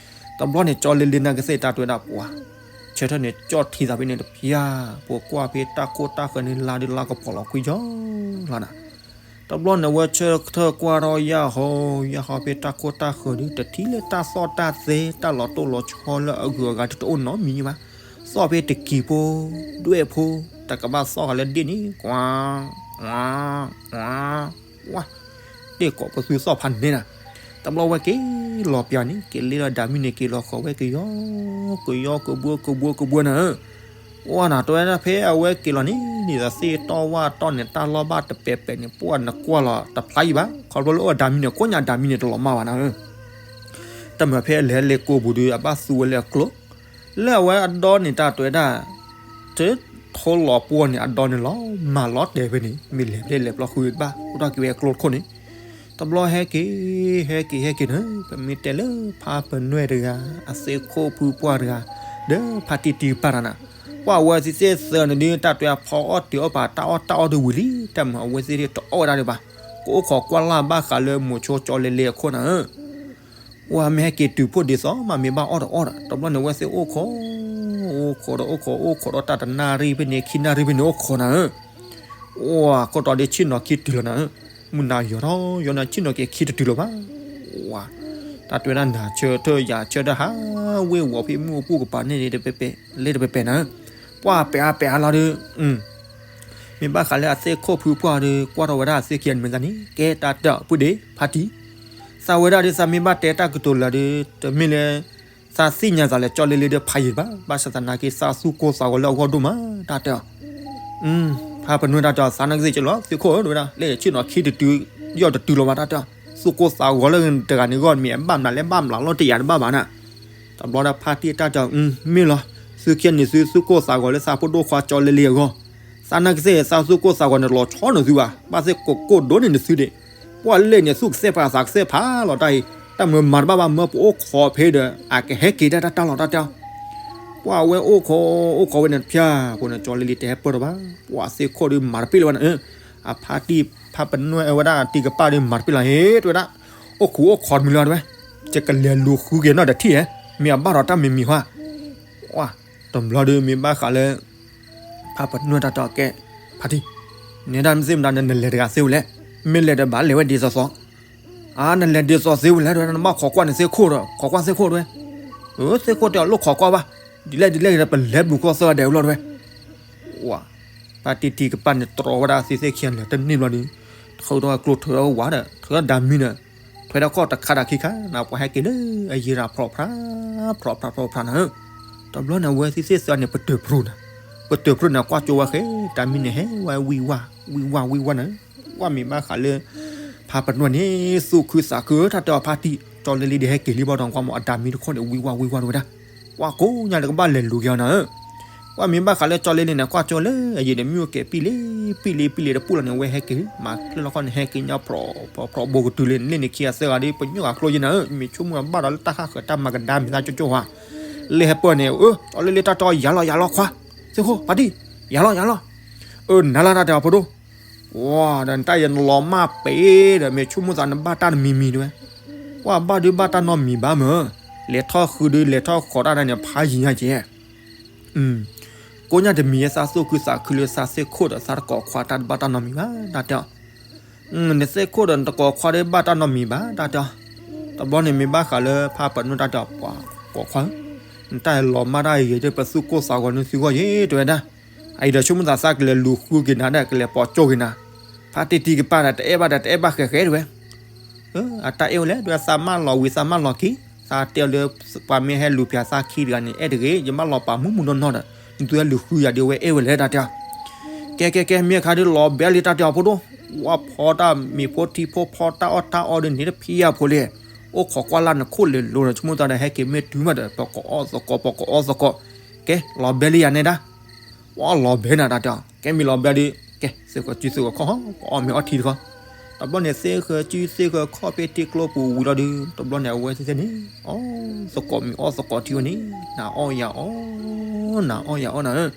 တဘျီန့ၣ် ကၠီလ့လ့နၢ်ကစၢ်တၢ်တဲဝဲဒၣ်ပှၤ, ဆၢထၢၣ်န့ၣ် ကၠီထံသးဖဲန့ၣ်တပျၢ်, ပကွၢ်ဖဲတၢ်ခိၣ်တၢ်ဃၢၤန့ၣ် လါဒုးလါကပီၤလီၤကွံာ်ယီၤလီၤနၤ. တဘျီန့ၣ် အဝဲဆၢထၢၣ်ကွၢ်ထီၣ်ယၢ်ဟီ, ယၢ်ဟီဖဲတၢ်ခိၣ်တၢ်ဃၢၤဒုး တထံၣ်လၢတၢ်သီၣ်တၢ်သဲ တၢ်လီၤတိၢ်လီၤဆီလၢအဂုၤအဂၤဒုးတအိၣ်နီတမံၤဘၣ်. သီၣ်ဖဲတကံၤဖိ, ဒွဲၣ်ဖိ, တကဘၣ်သီၣ်ဃာ်လၢဒ့ၣ်န့ၣ် ကွၢ်, ကွၢ်, ကွၢ်, ဝါ, တ့ၢ်ကိးပသူသီၣ်ဖးန့ၣ်နၤ. တဘျီဝဲက့ၤလီၤပၠးန့ၣ် က့ၤလ့လီၤဒၤမံန့ၣ် က့ၤလီၤဃီၤဝဲကယီ, ကယီကဘှီကဘှီကဘှီနၤဧၢ. ဝါနၤ တဲဝဲဒၣ်ဖဲအဝဲက့ၤလီၤန့ၣ် ဒ်သိးသ့ၣ်တီၢ်ဝၣ်တီၢ်န့ၣ် တၢ်လီၢ်ဘၣ်တပဲာ်ပဲာ်န့ၣ် ပှၢ်နကွၢ်လီၤတဖျါအံၤဘၣ်. ခီဖျိလၢအိၣ်ဒၤမံန့ၣ် ကိးညါဒၤမံန့ၣ်တလီၤမၢ်ဘၣ်နၤဧၢ. တမ့ၢ်ဖဲလဲၤလ့ကိပူၤဒီး အဘၣ်သူဝဲလၢအကျိ လၢအဝဲအဒီန့ၣ် တၢ်တဲဝဲဒၣ် တထိလီၤပှီၢ်န့ၣ် အဒီန့ၣ်လီၤမၢ်လီၤတဲာ်ဖဲန့ၣ် မ့ၢ်လဲၤဖဲလဲၤဘျီဃုဘၣ် အိၣ်ထီၣ်က့ၤဝဲအကျိတခိၣ်န့ၣ်. တဘျီဟဲက့ၤ ဟဲက့ၤ ဟဲက့ၤန့ၣ် ပမ့ၢ်တဲလၢဖါပနွဲၢ်တဂၤ အသ့ၣ်ခိၣ်ဖုပှၢ်တဂၤ ဒီးဖါတံၢ်တံၢ်ကပၢ်တဂၤန့ၣ် ပှၢ်အဝဲသ့ၣ်သၢန့ၣ်ဒုး တၢ်တဲအဖီအီၣ်တ့ၤအီၣ်ပာ် တၢ်အီၣ်တၢ်အီၣ်တဝံၤလံ တၢ်မၤအဝဲသ့ၣ်တအီၣ်ဝဲဒၣ်ဒံးဘၣ်. ကအိၣ်ခိးကွၢ်လၢ်ဘၣ်ဃးလၢမိၤဆိကၠီလ့လ့အခိၣ်နၤဧၢ. ဝဲမ့ၢ်ဟဲက့ၤတုၤဖှိၣ်ဒ်သိးမး မ့ၢ်ဘၣ်အီၣ်တအီၣ်ဒီး တဘျီန့ၣ် အဝဲသ့ၣ်အိၣ်ခိး အိၣ်ခိးဒီးအိၣ်ခိး အိၣ်ခိးဒီးတၢ်တနၣ်ရံၣ်ဖဲန့ၣ် ခံနၣ်ရံၣ်ဖဲန့ၣ် အိၣ်ခိးနၤဧၢ. အိၣ်ခိးဒီးဒ်ဆ့ၣ်နီၤခံတုၤလီၤနၤဧၢ. မုၢ်နၤယီၤထီၣ်ယီၤနၤ ဆ့ၣ်နီၤက့ၤခံတတုၤလီၤဘၣ်. ဝါ တၢ်တဲဝဲဒၣ်နၤဆၢထၢၣ်ယၤဆၢထၢၣ်ဟး ဝ့ၢ်ဝီၤဖဲမုၢ်အပူၤကပၤန့ၣ် တပဲပဲ လ့တပဲပဲနၤဧၢ. ပှၢ်ပဲာ်အါပဲာ်အါလီၤဒီး မ့ၢ်ဘၣ်ဃးလၢအသ့ၣ်ခိၣ်ဖုပှၢ်ဒီး ကွၢ်ထီၣ်ဝဲဒၣ်အသ့ၣ်ခံဂၤန့ၣ်မ့ၢ်တၢ်န့ၣ် ကဲတၢ်တၢ်ပုၢ်ဒ့ ဖါတံၢ် သးဝဲဒၣ်ဒီး သးမ့ၢ်ဘၣ်တဲတၢ်ကတိၤလၢာ်ဒီး တမ့ၢ်လၢ သးသ့ၣ်ညါသးလၢကၠီလ့လ့ဒီးဖးယံၤဘၣ်, ဘၣ်ဆၣ်သနာ်က့ သးသူၣ်ကိၢ်သးဂီၤလၢအဂီၢ်ဒိၣ်မး တၢ်တဲအီၤ. ဖါပနွဲၢ်တၢ်တဲအီၤ သးနာ်က့သ့ၣ်ကလီၤ သ့ၣ်ခိၣ်ဧၢ တဲဝဲဒၣ် လၢဆ့ၣ်နီၤခံတတုၤ ယီၢ်တတုၤလီၤဘၣ် တၢ်တဲအီၤ. သူၣ်ကိၢ်သးဂီၤလၢတဂၤန့ၣ်ဂီၢ် မ့ၢ်အဘၣ်မျးလဲၣ်ဘၣ်မျးလီၤတယာ်တဘၣ်ဘၣ်နၤ. တဘျီဒီးဖါတံၢ်တၢ်တဲအီၤ မ့ၢ်လီၤ, သုခံဂၤန့ၣ်သုသူၣ်ကိၢ်သးဂီၤလၢသးဖိဒိၣ်ခွါကၠီလ့လ့အဂီၢ်, သးနာ်က့သ့ၣ် သးသူၣ်ကိၢ်သးဂီၤန့ၣ် တလီၤဆီနီၤသုဘၣ်, ဘၣ်သ့ၣ်ကိးကိၢ်ဒိၣ်န့ၢ်နသုဒံး, ပှၢ်လ့ၣ်န့ၣ် သူၣ်ကသဲၣ်ဖးသးကသဲၣ်ဖးလီၤတၢ်အံၤ, တၢ်မၤမၤတဘၣ်ဘၣ် မၢပအိၣ်ခိးဖဲဒီး အကဟဲက့ၤဒၣ်တၢ်တၢ်လီၤတၢ်တဲအီၤ. ပှၢ်ဝဲအိၣ်ခိး အိၣ်ခိးဝဲန့ၣ်တဖၠၣ် အဃိန့ၣ် ကၠီလ့လ့တဟဲပၢၢ်ထီၣ်ဘၣ်, ပှၢ်သ့ၣ်ခိၣ်ဒီးမၤတပ့ၢ်လၢၤဘၣ်နၤဧၢ, အဖါတံၢ်ဖါပနွဲၢ်ဝဲဒၣ်တံၤကပၢ်ဒီးမၤတပ့ၢ်လၢၤဟ့ တဲဝဲဒၣ်, အိၣ်ခူအိၣ်ခိးတမံၤလၢၤတဲဝဲ, ယကလဲၤလူၤဃုက့ၤနီၢ်ဒီးထံၣ်ဧါ, မ့ၢ်အဘၣ်ဒီးတၢ်မံၤမံၤဟါ, ဝါ, တဘျီဒီးမ့ၢ်ဘၣ်ဃးလၢ ဖါပနွဲၣ်တၢ်တဲအီၤ ကဲ, ဖါတံၢ်, နဲဒၣ်မ့ၢ်သ့ၣ်မတၤန့ၣ် နလဲၤတဂၤသ့ဝဲလဲၣ်, မ့ၢ်လဲၤဒီးဘၣ်လဲၤဝဲဒ်သိးသိး, အါ နလဲၤဒ်သိးသ့ဝဲလဲၣ် တဲဝဲဒၣ် နဘၣ်ခိးကွၢ်န့ၣ်သ့ၣ်ခိၣ်ဒီး ခိးကွၢ်သ့ၣ်ခိၣ်တဲဝဲ, အၢ သ့ၣ်ခိၣ်တဲအီၤ လိၣ်ခိးကွၢ်ဘၣ်, ဒ်လဲၣ်ဒ်လဲၣ်ဒီး ပလဲၤဘျုးခိၣ်သၢဂၤဒဲးဝဲလီၤတဲဝဲ, ဝါ, ဖါတံၢ်တံၢ်ကပၢ်န့ၣ်တြီဝဲဒၣ်သ့ၣ်သ့ၣ်ခံဂၤလဲၤတန့ၢ်ဘျီဒီး ထုးထီၣ်ကျိထုးထီၣ်ဝးဒီး ထုးထီၣ်ဒၤမံဒီး ထွဲထီၣ်ခီၣ်တခါဒၣ်ခံခါ နပှၤဟဲက့ၤလၢအယံၤရၤ ဖြီးဖြး ဖြီးဖြး ဖြီးဖြးနၤဧၢ, တဘျီန့ၣ် အဝဲသ့ၣ်သ့ၣ်သၢဂၤန့ၣ် ပတၢၢ်ဖျိနၤ, ပတၢၢ်ဖျိန့ၣ် ကွၢ်ကၠိဝဲဃဲ ဒၤမံန့ၣ်ဟဲဝဲဝံၣ်ဝါ ဝံၣ်ဝါ ဝံၣ်ဝါနၤဧၢ, ကွၢ်မ့ၢ်ဘၣ်ဃးလၢ ဖါပနွဲၣ်န့ၣ် သူၣ်ခုသးခုဧၢ တၢ်တဲအီၤဖါတံၢ် ကၠီလ့လ့ဒီးဟဲက့ၤလံဘၣ်ဒီး ကွၢ်မ့ၢ်အဒၤမံတခီန့ၣ် ဝံၣ်ဝါ ဝံၣ်ဝါတဲဝဲဒၣ်, ကွၢ်ကိးညါဒီးကဘၣ်လဲၤလူၤက့ၤအီၤနၤဧၢ ကွၢ်မ့ၢ်ဘၣ်ဃးလၢကၠီလ့လ့န့ၣ် ကွၢ်ကၠိလၢအယံၤဒီး မ့ၣ်အူကဲၤပံၣ်လံ ပံၣ်လံ ပံၣ်လံတပူၣ်လီၤန့ၣ် အဝဲဟဲက့ၤ မၤချ့လီၤခီၣ်န့ၣ် ဟဲက့ၤညါ ဖြီးဖြီး ဘိကတုၤလံ လ့ၣ်န့ၣ်ခံဂၤသၢဂၤဒီး ပညိၣ်ဂၤကျိယဲနၤဧၢ, မ့ၢ်ဆိကမိၣ်ဘၣ်ဒီးလၢတၢ်ဟးဃၢၤတၢ်မၤကဒါမ့ၢ်သးကၠိကၠိဧါ, လ့ၣ်ဟဲပၢၢ်န့ၣ် အၢ ကၠီလ့လ့တၢ်တဲအီၤ ယၤလီၤ ယၤလီၤခွါ, သ့ၣ်ခိၣ် ဖါတံၢ် ယၤလီၤ ယၤလီၤ, အၢ နၤလၢတၢ်တဲအီၤဖိဒိၣ် ဝါ ဒီးနတၢ်ယဲနလီၤမၢ်ပ့ၤဒီး မ့ၢ်ဆိကမိၣ်သးနဘၣ်တၢ်တမံၤမံၤတဲဝဲ, ကွၢ်ဘၣ်ဒုးဘၣ်တၢ်နီတမံၤဘၣ်မၢ်, လဲၤထီၣ်ဃုဒုး လဲၤထီၣ်ဃီၤတၢ်ဒၣ်န့ၣ် ဖးယံၤညါကဲ, ကိးညါတမံၤယဲ သးသူၣ်ခုသးခုလၢသးသ့ၣ်ခိၣ်ဒီး သးတကိးခွါတၢ်တဘၣ်တၢ်နီတမံၤဘၣ် တၢ်တဲအီၤ, နသ့ၣ်ခိၣ်ဒီးနတကိးခွါဒီးဘၣ်တၢ်နီတမံၤဘၣ် တၢ်တဲအီၤ, တဘျီန့ၣ်မ့ၢ်ဘၣ်ဃးလၢဖါပနွဲၣ်တၢ်တဲအီၤ ပှၤကိးခွါဧၢ, နတၢ်လီၤမၢ်တၢ်ယဲဒီး ပသူၣ်ကိၢ်သးဂီၤနုၤသုဂီၢ်ယဲ တဲဝဲဒၣ်, အအံၤဒီးဆိကမိၣ်သးသးကလဲၤလူၤဃုက့ၤနၤဒီး ကလဲၤပိာ်ကၠိက့ၤနၤ, ဖါတံၢ်တံၢ်ကပၢ်ဒီး တအဲၣ်ဘၣ်ဒီး တအဲၣ်ဘၣ်ဃဲးဃဲးတဲဝဲ အတၢ်အဲၣ်ဝဲလဲၣ် တဲဝဲ သးမၢလီၤဝံၤ သးမၢလီၤခံ, သးတဲအီၤလၢ ပှၤမ့ၢ်ဟဲလူၤပၠးသးခံတဂၤန့ၣ် အဲၣ်တဂ့ၤ ယမၢလီၤပာ်မူမူနီၢ်နီၢ်ဒီး နသုဟဲလူၤဃုယၤဒီး အဝဲအဲၣ်ဝဲလဲၣ် တၢ်တဲအီၤ, ကဲကဲကဲ မ့ၢ်အခါဒီးလီၤဘဲလံ တၢ်တဲအီၤဖိဒိၣ်, ဝဲဖီတၢ်မ့ၤဖိထံဖိ ဖီတၢ်အီၣ်တၢ်အီဒီးန့ၣ်တဖံးယၤဖိလံ, အိၣ်ခိးကွၢ်လၢ်နခိၣ်လဲၤလိၤဒီး ဆိကမိၣ်သးဒီး ဟဲက့ၤမ့ၢ်တုၤမးဒီး ပကအီၣ်သကိး ပကအီၣ်သကိး, ကဲ လီၤဘဲလံယၤနဲဒၣ် ဝဲလီၤဘဲနၤ တၢ်တဲအီၤ, ကဲမ့ၢ်လီၤဘဲဒီး ကဲ သ့ၣ်ဃၢၤစုသ့ၣ်ဃၢၤခီၣ် ပအီၣ်မ့ၤအီထံတခီ, တဘျီန့ၣ် သ့ၣ်ဃၢၤစုသ့ၣ်ဃၢၤခီၣ်ဖ့တ့ကျိပူၤဝံၤလီၤဒီး တဘျီန့ၣ် အဝဲသ့ၣ်သ့ၣ်န့ၣ် အီၣ်သကိးမ့ၤအီၣ်သကိးထံဝဲန့ၣ် နၤအီၣ်ယၤအီၣ် နၤအီၣ်ယၤအီၣ်နၤဧၢ,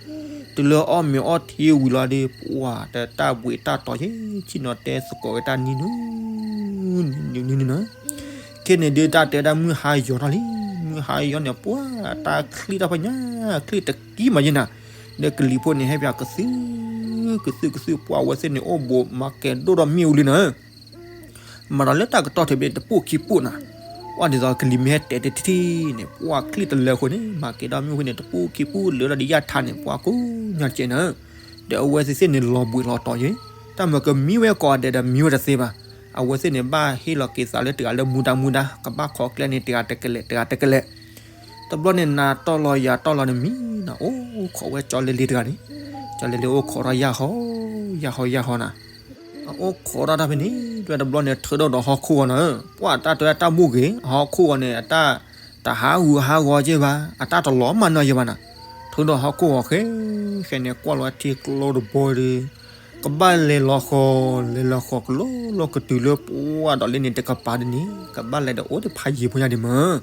တုၤလၢအီၣ်မ့ၤအီထံဝံၤလီၤဒီး ပှၤတၢ်ဘှံးတၢ်တီၤယဲ ဆ့ၣ်နီၤတဲသကိးဝဲတၢ်နံၤနုၤ နံၤနုၤနံၤနုၤနၤ ခဲန့ၣ်ဒုး တၢ်တဲဝဲဒၣ် မုၢ်ဟါယီၤထီၣ်လံ, မုၢ်ဟါယီၤန့ၣ် ပှၤတၢ်ချံၣ်တၢ်ဖီညါ ချံၣ်တကံမးယဲနၤ, ဒီးကလံၤဖိန့ၣ် ဟဲပၠးကသုၣ် ကသုၣ်ကသုၣ် ပှၤဝဲသ့ၣ်န့ၣ် အိၣ်ဘူးမၤကဲၤဒိၣ်ဒီးမ့ၣ်အူလံနၤ, မၤဒီးလၢတၢ်ကတီၢ်ထဲဘ့ၣ် တပူၣ်ခံပူၣ်နၤ, ပှၤဒ်သိးကလံၤမ့ၢ်ဟဲတဲာ်တထံၣ်န့ၣ် ပှၤချံၣ်တလၢဃိန့ၣ် မၤကဲၤဒီးမ့ၣ်အူန့ၣ် တပူၣ်ခံပူၣ်လၢာ်ဒီးယၢ်ထါန့ၣ် ပှၤကိးညါတကဲနၤ, ဒီးအဝဲသ့ၣ်သ့ၣ်န့ၣ် လီၤဘှံးလီၤတီၤယဲ, တၢ်မၤကမံဝဲကိးဂၤဒဲးဒီးမံဝဲတသ့ဘၣ်, အဝဲသ့ၣ်န့ၣ် ဘၣ်ဟ့ၣ်လီၤက့ၤသးလၢတဂၤလၢမူဒါမူဒါ ကဘၣ်ခိးကျဲန့ၣ် တဂၤတကလဲာ် တဂၤတကလဲာ်, တဘျီန့ၣ် နၤတီၢ်လီၤယၤတီၢ်လီၤန့ၣ်မံနၤ အိၣ်ခိးဝဲကၠီလ့လ့တဂၤန့ၣ်, ကၠီလ့လ့အိၣ်ခိးထီၣ်ယၢ်ဟီ ယၢ်ဟီ ယၢ်ဟီနၤ, အအိၣ်ခိးထီၣ်တၢ်ဖဲန့ၣ် တဘျီန့ၣ် ထုးထီၣ်ဒီးဟီၣ်ခိၣ်ဂီၤနၤဧၢ, ပှၤတၢ်တဲတၢ်ဘိၣ်ဂ့ၤ အဟီၣ်ခိၣ်ဂီၤန့ၣ် အတၢ် တဟးဂူာ်ဟးဂီၤက့ဘၣ် အတၢ်တလီၤမၢ်နီၢ်ယဲဘၣ်နၤ, ထုးထီၣ်ဟီၣ်ခိၣ်ဂီၤဃဲ ဃဲန့ၣ် ကွၢ်လီၤထံကျိတဘိဒီး ကဘၣ်လဲၤလီၤဃီၤ လဲၤလီၤဃီၤကလိလီၤကတုၤလၢပှၤဒီးလ့န့ၣ် တကပၤဒ်န့ၣ် ကဘၣ်လဲၤဒီးအိၣ်တဖးယံၤဖိညါဒံးမၢ်,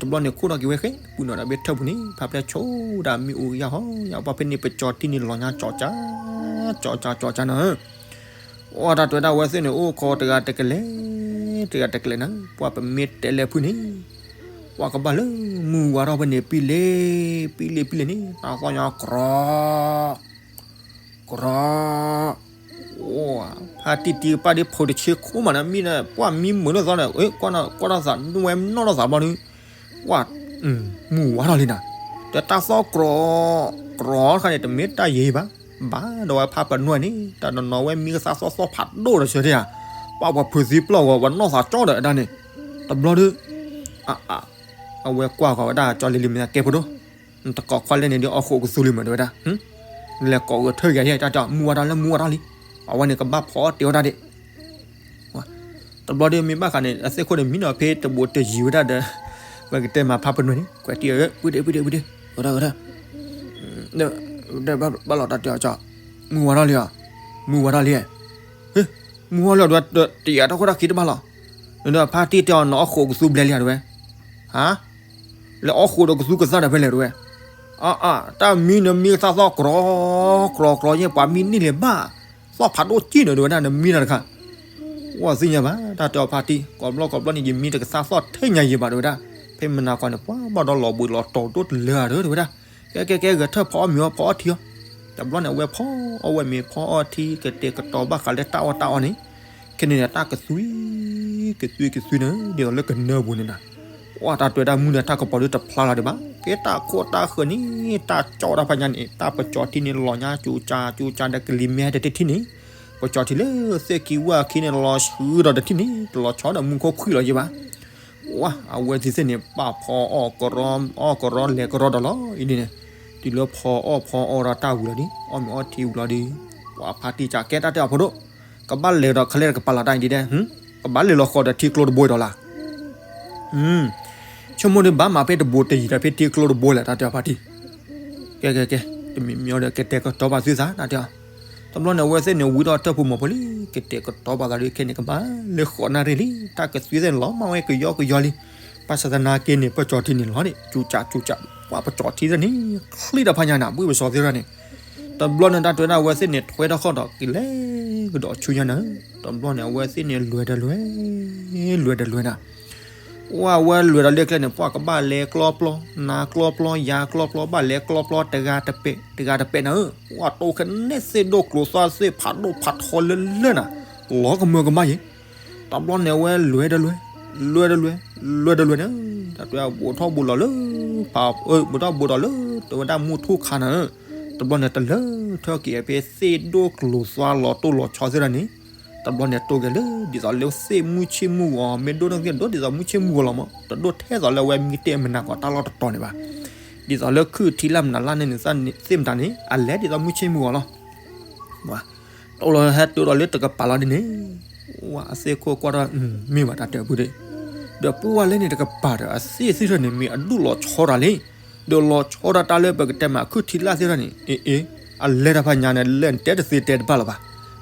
တဘျီန့ၣ် ခိၣ်ထီၣ်က့ၤဝဲဃဲ ပူၤနီၤဒီးဘ့ၣ်ထၢၣ်ပူၤန့ၣ် ဖးဖျဲၣ်ဆိဒၣ်မ့ၣ်အူယၢ်ဟီ ယၢ်ဟီ ပှၤဖဲန့ၣ် ပကၠီၤထံန့ၣ်လီၤညါကၠီၤကၠါ ကၠီၤကၠါ ကၠီၤကၠါနၤ အတၢ်တဲဝဲဒၣ် အဝဲသ့ၣ်န့ၣ် အိၣ်ခိးတဂၤတကလဲာ် တဂၤတကလဲာ်နၤ ပှၤပမ့ၢ်တဲလဲၤဖုန့ၣ် ပှၤကဘၣ်လၢမုၢ်ဝါထီၣ်ဖဲန့ၣ် ပံလ့ ပံလ့ ပံလ့န့ၣ် တၢ်သီၣ်ညါကြီ ကြီ ဖါတံၢ်တံၢ်ကပၢ်ဒ်ဖိတဆ့ခိၣ်မးနၤ မံနၤ ပှၤမံမုာ်နီၢ်သီန့ၣ် ကွၢ်ထီၣ်သး ဝဲနီၢ်ထီၣ်သးဘျီန့ၣ် ပှၤ မုၢ်ဝါထီၣ်လံနၤ ဒီးတၢ်သီၣ်ကြီ ကြီတခါန့ၣ် တမ့ၢ်တၢ်ယံၤဘၣ် ဘၣ်ဒီးဝဲဖါပနွဲၣ်န့ၣ် တၢ်နီၢ်နီၢ်ဝဲမံကသါသီၣ်သီၣ်ဖးဒိၣ်ဒီးဆၢထံၣ်ဧါ ပှၤပှၤဖုးသံပျီၢ်ဂီၤ ပှၤနီၢ်သးကၠီဒီးဒၣ်န့ၣ် တဘျီဒီး အဝဲကွၢ်ဃီၤဝဲဒၣ်ကၠီလ့လ့မ့ၢ်ကဲဖိဒိၣ် နတကိးခွါလဲၣ်န့ၣ်ဒီးအီၣ်ဃိးကသူလံမးတဲဝဲဒၣ် နလဲၤကိးဂဲၤထၢၣ်ဂဲၤယဲၢ် တၢ်တဲမုၢ်ဝါထီၣ်လၢမုၢ်ဝါထီၣ်လံ အဝဲန့ၣ်ကဘၣ်ဖီအီၣ်တ့ၢ်ဝဲဒၣ်ဒံး တဘျီဒီးမ့ၢ်ဘၣ်ဃးန့ၣ် အသ့ၣ်ခိၣ်န့ၣ်မံနီၤဖဲတဘိးတယံၤဝဲဒၣ်ဒီး ပကတဲမၤဖါပနွဲၣ်န့ၣ် ကွဲးတံၢ်အီၤ ပုၢ်ဒ့ ပုၢ်ဒ့ ပုၢ်ဒ့ ဝဲဒၣ်ဝဲဒၣ် ဘၣ်လီၤတၢ်တဲအီၤကၠီ မုၢ်ဝါထီၣ်လံဧါ မုၢ်ဝါထီၣ်လံ မုၢ်ဝါလံဒီး တယာ်တၢ်ခိၣ်တၢ်ခံတဘၣ်လီၤ နဒီးဖါတံၢ်တဲအီၤ နအီၣ်ဃိးကသူဘျဲလံဧါတဲဝဲ ဟါ လဲၤအီၣ်ဃိးဒီးကသူကသၣ်ဒီးဖဲလဲၣ်တဲဝဲ အါအါ တၢ်မံနမံကသၣ်သီၣ်ကြီ ကြီကြီယဲၢ် ပှၤမံန့ၢ်လၢၤဘၣ် သီၣ်ဖးဒိၣ်ကံၢ်နၤတဲဝဲဒၣ် နမံတၢ်တခါ ဝဲသ့ၣ်ညါဘၣ် တၢ်တဲအီၤဖါတံၢ် ကိးဘျီကိးဘျီန့ၣ် ယမံတကသၣ်သီၣ်ထဲညါယဲၢ်ဘၣ်တဲဝဲဒၣ် ဖဲမနၤကွၢ်န့ၣ် ပှၤဘၣ်ဒီးလီၤဘှံးလီၤတီၤဒိၣ်တလၢဧါဒီး တဲဝဲဒၣ်, ကဲကဲကဲ ဂဲၤထၢၣ်ဖီအီၣ်မ့ၤအီၣ်ဖီအီၣ်ထံအီၤ. တဘျီန့ၣ် အဝဲဖီအီၣ်ဝဲမ့ၤဖီအီၣ်ထံ ကတဲာ်ကတီၤဘၣ်ဃးလၢတၢ်အီၣ်တၢ်အီန့ၣ်, ခဲန့ၣ်န့ၣ် တၢ်ကသွံ, ကသွံကသွံန့ၣ် ဒ်သိးလၢကနၢပူၤန့ၣ်နၤ, ပှၤတၢ်တွဲတၢ်မုၢ်ဒီးတၢ်ကပီၤဒုးတဖျါလီၤဒံးဘၣ်, ကဲတၢ်ခိၣ်တၢ်ဃၢၤန့ၣ် တၢ်ကၠီတၢ်ဖးညါန့ၣ် တၢ်ပကၠီထံန့ၣ် လီၤညါကၠူကၠါကၠူကၠါဒီးကလံၤမ့ၢ်ဟဲတထံၣ်န့ၣ်, ပကၠီထံလၢသ့ၣ်ခံဝၣ်ခံန့ၣ် လီၤဆှုဒီးတထံၣ်န့ၣ် တလီၤဆီဒီးမူခိၣ်ခွံၣ်လီၤယံၤဘၣ်. ဝါ အဝဲသ့ၣ်သ့ၣ်န့ၣ် ပာ်ဖီအီၣ်ကရီ အီၣ်ကရီလဲၤကရီဒီးလီၤအံၤဒ်န့ၣ်, တုၤလၢဖီအီၣ်ဖီအီၣ်ဒီးတၢ်ဝံၤလီၤဒံး အီၣ်မ့ၤအီထံဝံၤလီၤဒံး, ပှၤဖါတံၢ်ကၠးကဲတၢ်တဲအီၤဖိဒိၣ်, ကဘၣ်လဲၤဒီးခဲလၢာ်တကပၤလီၤတၢ်အံၤဒ်ဒဲး, ကဘၣ်လဲၤလီၤဃီၤဒီးထံကျိတဘိဒီးလၢ် ဆိကမိၣ်ဒုးဘၣ်မၤဖဲတဘိတယံၤဒီးဖဲထံကျိတဘိလဲၣ် တၢ်တဲအီၤဖါတံၢ်, ကဲကဲကဲ, တမံၤမံၤအီၤဒီးကတဲာ်ကတီၤပာ်သုသး တၢ်တဲအီၤ. တဘျီန့ၣ် အဝဲသ့ၣ်န့ၣ် ဝံထီၣ်တၢ်ဖိမီၤဖိလံ, ကတဲာ်ကတီၤပာ်သးဒုးခဲန့ၣ် ကဘၣ်လၢဃိးနၣ်ရံၣ်လံ, တၢ်ကသွံသ့ၣ်န့ၣ် လီၤမၢ်ဝဲကယီကယီလံ, ဘၣ်ဆၣ်သနာ်က့န့ၣ် ပကၠီထံန့ၣ်လီၤန့ၣ် ကၠူကၠါကၠူကၠါ, ပှၤပကၠီထံသ့ၣ်န့ၣ် ချံတဖးညါနၤ ဘှံးပစီသ့ၣ်တဖၣ်န့ၣ်, တဘျီန့ၣ် တၢ်တွဲဒၣ်အဝဲသ့ၣ်န့ၣ် ထွဲထီၣ်ဃီဒီးကလဲၤကဒီးဆူညါနၤ, တဘျီန့ၣ် အဝဲသ့ၣ်န့ၣ် လွဲၤဒီးလွဲၤ, လွဲၤဒီးလွဲၤနၤ ဝဲ အဝဲလွဲၤဒီးလၢကျဲန့ၣ် ပှၤကဘၣ်လဲၤကျီပျီ, နၤကျီပျီ ယၤကျီပျီ ဘၣ်လဲၤကျီပျီ တဂၤတပဲာ် တဂၤတပဲာ်နၤဧၢ, ပှၤတိခဲန့ၣ်သ့ၣ်ဒိၣ်ကျိၤသွါသ့ၣ်ဖးဒိၣ်ဖးထီလၢလၢနၤ, လီၤကမၢကမၣ်ယံၤ, တဘျီန့ၣ် အဝဲလွဲၤဒီးလွဲၤ, လွဲၤဒီးလွဲၤ, လွဲၤဒီးလွဲၤန့ၣ်, တၢ်တွဲဘိးထီၣ်ဘိးလီၤလၢ ဖး အၢ ဘိးထီၣ်ဘိးဒီးလၢ တဝဲဒၣ်မုၢ်ထူၣ်ခါနၤဧၢ, တဘျီန့ၣ် တလၢထၢက့ၤဖဲသ့ၣ်ဒိၣ်ကျိၤသွါလီၤတိၢ်လီၤဆီသ့ၣ်တဖၣ်န့ၣ် တဘျီန့ၣ် တိၢ်က့ၤလၢ ဒ်သိးလၢသ့ၣ်မုၢ်ဆ့ၣ်မုၢ်ဂီၤ မ့ၢ်ဒိၣ်န့ၣ်က့ၤဒိၣ်ဒ်သိးမုၢ်ဆ့ၣ်မုၢ်ဂီၤလီၤမး တဒိၣ်ထဲသိးလၢအဝဲမံတ့ၢ်မနၤကီးတၢ်လီၢ်တတီၤန့ၣ်ဘၣ်. ဒ်သိးလၢခုၣ်ထံလၢ်မနုၤလၢ်န့ၣ်န့ၣ် သ့ၣ်မတၤန့ၣ် အလဲၤဒ်သိးမုၢ်ဆ့ၣ်မုၢ်ဂီၤလီၤ. တိၢ်လီၤဟဲတုၤဒီးလၢတကပၤလီၤဒ်န့ၣ် ဝဲအသ့ၣ်ခိၣ်ကွၢ်ထီၣ် မ့ၢ်ဘၣ်တၢ်တဲအီၤဖုဒ့ၣ်, ဒီးပှၤလၢန့ၣ်တကပၤဒီး အသ့ၣ်သ့ၣ်ထီၣ်န့ၣ် မ့ၢ်အဒိၣ်လီၤဆီတၢ်လံ, ဒီးလီၤဆီတၢ်တၢ်လၢပကတဲမးခုၣ်ထံလၢ်သ့ၣ်ထီၣ်န့ၣ် အ့ အ့ အလဲၤတၢ်ဖးညါန့ၣ် လဲၤတဲတသ့တဲတဘၣ်လၢၤဘၣ်.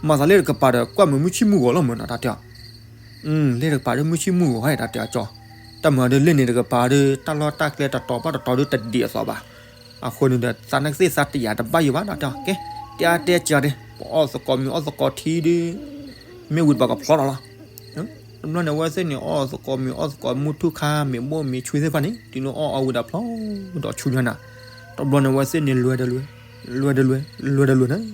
မၤသးလၢတကပၤဒီးကွၢ်မုၢ်မုၢ်ဆ့ၣ်မုၢ်ဂီၤလီၤမးနီၤ တၢ်တဲအီၤ. လၢတကပၤဒီးမုၢ်ဆ့ၣ်မုၢ်ဂီၤဟဲတၢ်တဲအီၤကၠီ, တၢ်မၤဒီးလၢန့ၣ်တကပၤဒီး တၢ်လီၢ်တၢ်ကျဲတတီၤဘၣ်တတီၤဒီးတဒ်အသိးဘၣ်. အဃိန့ၣ်ဒီး သးနၢ်ကသ့ၣ်သးတယာ်တဘၣ်ယိၣ်ဘၣ်တၢ်တဲအီၤ ကဲ, တဲအါတဲစှၤဒ့, ပအီၣ်သကိးမ့ၤအီၣ်သကိးထံဒီး မ့ၢ်ဝံၤပှၤကဖျီထီၣ်လီၤ. တဘျီန့ၣ် အဝဲသ့ၣ်န့ၣ် အီၣ်သကိးမ့ၤအီၣ်သကိးမုၢ်ထူၣ်ခါ မ့ၤဘိၣ်မ့ၤဆွံသ့ၣ်တဖၣ်န့ၣ် တုၤလၢအီၣ်အဝံၤဒီးဖျီဒီးဆူညါနၤ. တဘျီန့ၣ် အဝဲသ့ၣ်န့ၣ် လွဲၤဒီးလွဲၤ, လွဲၤဒီးလွဲၤ, လွဲၤဒီးလွဲၤန့ၣ်,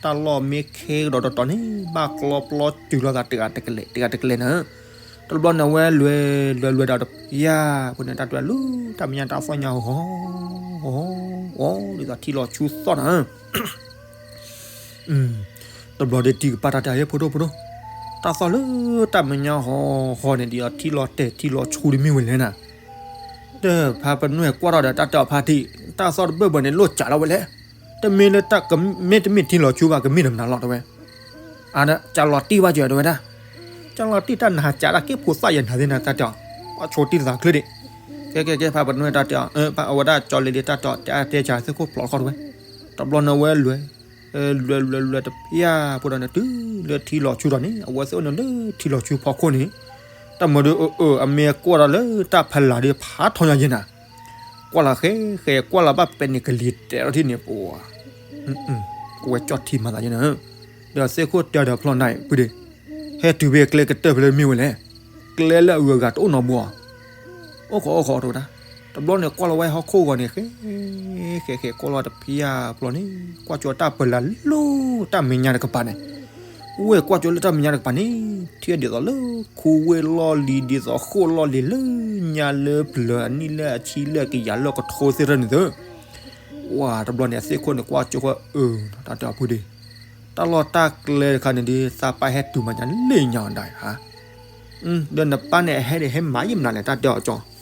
တၢ်လီၢ်မ့ၢ်ခဲကဒီးတတီၤန့ၣ် ဘၣ်ကျီပျီတုၤလိာ်သးတဂၤတကလဲာ် တဂၤတကလဲာ်နၤ. တဘျီန့ၣ် အဝဲလွဲၤ လွဲၤ လွဲၤဒီးတဖျၢၣ်ဖိန့ၣ် တၢ်တွဲလူၤတၢ်မဲာ်ညါတၢ်သီၣ်ညါ ဟီ ဟီ ဟီ ဒ်သိးထံလီၤဆူသီၣ်နၤ. တဘျီဒီးတံၤကပၤတၢ်တဲအီၤ ဟဲဖိဒိၣ်ဖိဒိၣ်, တၢ်သီၣ်လၢတၢ်မဲာ်ညါဟီဟီန့ၣ် ဒ်သိးထံလီၤတဲာ်ထံလီၤဆူဒ်မ့ၢ်ဝဲလဲၣ်နၤ. ဒီးဖါပနွဲၢ်ကွၢ်ထီၣ်ဒီးတၢ်တဲအီၤဖါတံၢ်, တၢ်သီၣ်တဘၢၣ်ဘၢၣ်န့ၣ် လိၣ်ကးလီၤဝဲလဲၣ်. တမ့ၢ်လၢတၢ်ကမ့ၢ်တမ့ၢ်ထံလီၤဆူဘၣ် ကမ့ၢ်တမနုၤလီၤတဲဝဲ အါ ကးလီၤတံၢ်ဘၣ်ကၢၤတဲဝဲဒၣ်. ကးလီၤတံၢ်တၢ်နၤကးတၢ်က့ၢ်ဖိသၣ်ယဲၢ်နၤသ့ၣ်နၤတၢ်တဲအီၤ, ပှၤဆိးတံၢ်သးချ့ဒံး. ကဲကဲကဲ ဖါပနွဲၢ်တၢ်တဲအီၤ အဝဲဒၣ်ကၠီလ့လ့တၢ်တဲအီၤ တဲအါတဲစှၤသ့ၣ်ခိၣ်ဖျိးထီၣ်တဝဲ. တဘျီန့ၣ်ဝဲလွဲၤ လွဲၤလွဲၤလွဲၤတဖျၢၣ်ဖိဒီးန့ၣ် တုၤလၢထံလီၤဆူဒီးန့ၣ် အဝဲသ့ၣ်အိၣ်န့ၣ်လၢထံလီၤဆူဖီခိၣ်န့ၣ်, တၢ်မၤဒီးအၢ အမ့ၢ်ကွၢ်ဒီးလၢတၢ်ဖးလၢ်ဒီးဖးထီညါယဲၢ်နၤ ကွၢ်လီၤဃဲဃဲ ကွၢ်လီၤဘၣ်ပဲာ်န့ၣ်ကလံၤတဲာ်ထီၣ်ထံၣ်န့ၣ်ပှၤ, အဝဲကၠီထံမၤသးယဲၢ်နၤ. ဒီးသ့ၣ်ခိၣ်တဲဒီးဖျီနၤအံၤ ပုၢ်ဒ့ၣ်, ဟဲတုၤဖဲကျဲကတၢၢ်ဖဲလၢမ့ၢ်ဝဲလဲၣ်, ကျဲလၢအဂုၤအဂၤတအိၣ်နီတဘိဧါ. အိၣ်ခိးအိၣ်ခိးတဝဲဒၣ်. တဘျီန့ၣ်ကွၢ်လီၤဝဲဟီၣ်ခိၣ်ဂီၤန့ၣ် ဃဲဃဲဃဲ ကွၢ်လီၤတဖျၢၣ်ဖျီန့ၣ် ကွၢ်ကၠီတၢ်ပလၤလၢတၢ်မဲာ်ညါတကပၤန့ၣ် ဝဲကွၢ်ကၠီလၢတၢ်မဲာ်ညါတကပၤန့ၣ် ထံၣ်ဒ်သိးလၢခူဝ့ၢ်လီၢ်လံၤ ဒ်သိးဃိၣ်လီၢ်လံၤလၢညါလၢပျၢၤအနံၣ်လၢအဆံလၢအကယၤလၢကထိသ့ၣ်တဖၣ်န့ၣ်သၢ. ဝဲတဘျီန့ၣ် အသ့ၣ်ခိၣ်န့ၣ်ကွၢ်ကၠီဃီ အၢ တၢ်တဲအီၤဖုဒ့ၣ်, တၢ်လီၢ်တၢ်ကျဲတခါန့ၣ်ဒီး သးပၢ်ဟဲတုၤမၤညါလၢညါဒၣ်ဧါ ဒီးနပၢ်န့ၣ်အဟဲဒီးဟဲမၤယံာ်မနုၤလဲၣ် တၢ်တဲအီၤကၠီ,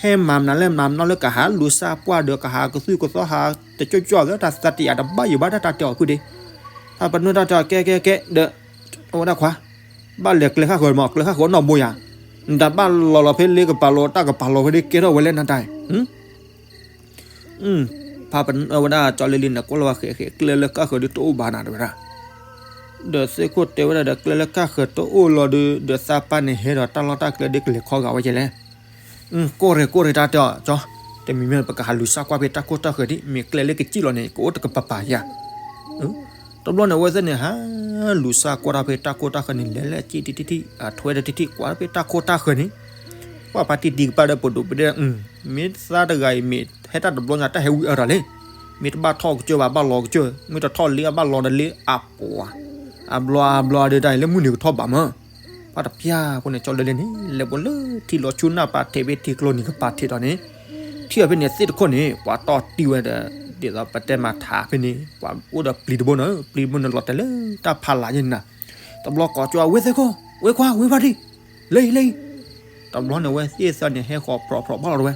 ဟဲမၤမနုၤလဲၣ် မၤမနုၤလၢကဟးလူၤစၢ်ပှၢ်ဒီးကဟးကသုၣ်ကသီဟး တကၠီကၠီသၢ တၢ်သးတယာ်တဘၣ်ယိၣ်ဘၣ်တၢ်တဲအီၤဖုဒ့ၣ်. ဖါပနွဲၢ်တၢ်တဲအီၤ ကဲကဲကဲ ဒီး အဝဲဒၣ်ခွါ ဘၣ်လဲၤကျဲခါဃၢၤမး ကျဲခါဃၢၤနီၢ်ဘိယၤ, နတၢ်ဘၣ်လီၤလီၤဖဲလ့ကပၤလီၤတၢ်ကပၤလီၤဖဲဒၣ်ကဲထီၣ်ဝဲလဲၣ်နတၢ်အံၤ ဖါပနွဲၢ်ဝဲဒၣ်ကၠီလ့လ့န့ၣ် ကွၢ်လီၤဝဲဃဲဃဲ ကျဲလၢကါဃၢၤဒုးတအိၣ်ဘၣ်နၤတဝဲဒၣ်. ဒီးသ့ၣ်ခိၣ်တဲဝဲဒၣ်ဒီး ကျဲလၢကါဃၢၤတအိၣ်လီၤဒီး ဒီးသးပၢ်န့ၣ်ဟဲဒီးတၢ်လီၢ်တၢ်ကျဲဒုးကလဲၤခီဂာ်ဝဲကဲလဲၣ်. ကိၢ်ရ့ၣ်ကိၢ်ရ့ၣ်တၢ်တဲအီၤကၠီ, တမံၤမ့ၢ်ပကဟးလူၤစၢ်ကွၢ်ဖဲတၢ်ခိၣ်တၢ်ဃၢၤဒံး မ့ၢ်ကျဲလၢကစံၣ်လီၤန့ၣ် ကအိၣ်တကပၤပၤယၤ တဘျီန့ၣ် အဝဲသ့ၣ်န့ၣ် ဟးလူၤစၢ်ကွၢ်တၢ်ဖဲတၢ်ခိၣ်တၢ်ဃၢၤန့ၣ် လဲၤလဲၤကံၣ်ထံထံထံ အထွဲတထံထံ ကွၢ်ဖဲတၢ်ခိၣ်တၢ်ဃၢၤန့ၣ်, ပှၤဖါတံၢ်တံၢ်ကပၤဒီး ပဒိၣ်ပဒဲ မ့ၢ်သးတဂၤအံၤ မ့ၢ်ဟဲတၢ်တဘျီညါ တၢ်ဟဲဝံအၢတၢ်လံ. မ့ၢ်တဘၣ်ထီၣ်ကစၢၢ်ဘၣ် ဘၣ်လီၤကစၢၢ်, မ့ၢ်တထီၣ်လ့အဘၣ်လီၤတလ့အပှၤ, အဘျီအဘျီဒီး တၢ်အံၤလၢမုၢ်နံၤကထီၣ်ဘးမး. ပှၤတပျၢ်ဖိန့ၣ် ကၠီလ့လ့န့ၣ် လဲၤဘိလၢထံလီၤဆူနၢ်ပၤထံး ဖဲထံကျိနံၤကပၤထံးဒီးန့ၣ်, ထံၣ်အီၤဖဲန့ၣ်သ့ၣ်တခိၣ်န့ၣ် ပှၤတီၢ်တံၢ်ဝဲဒီး ဒ်သိးပတဲမၤထးဖဲန့ၣ် ပှၤအိၣ်ဒီးပျံၤတဘိန့ၣ်, ပျံၤတဘိန့ၣ်လီၤတဲာ်လၢတၢ်ဖးလၢ်ယဲန့ၣ်နၤ. တဘျီကိးကၠီ ဝ့သ့ၣ်ခိၣ်, ဝ့ခွါ, ဝ့ဖါတံၢ်, လၢအံၤ လၢအံၤ. တဘျီန့ၣ် ဝဲသ့ၣ်သၢန့ၣ် ဟဲဃီၤဖြီးဖြီးဘၣ်လီၤတဝဲ,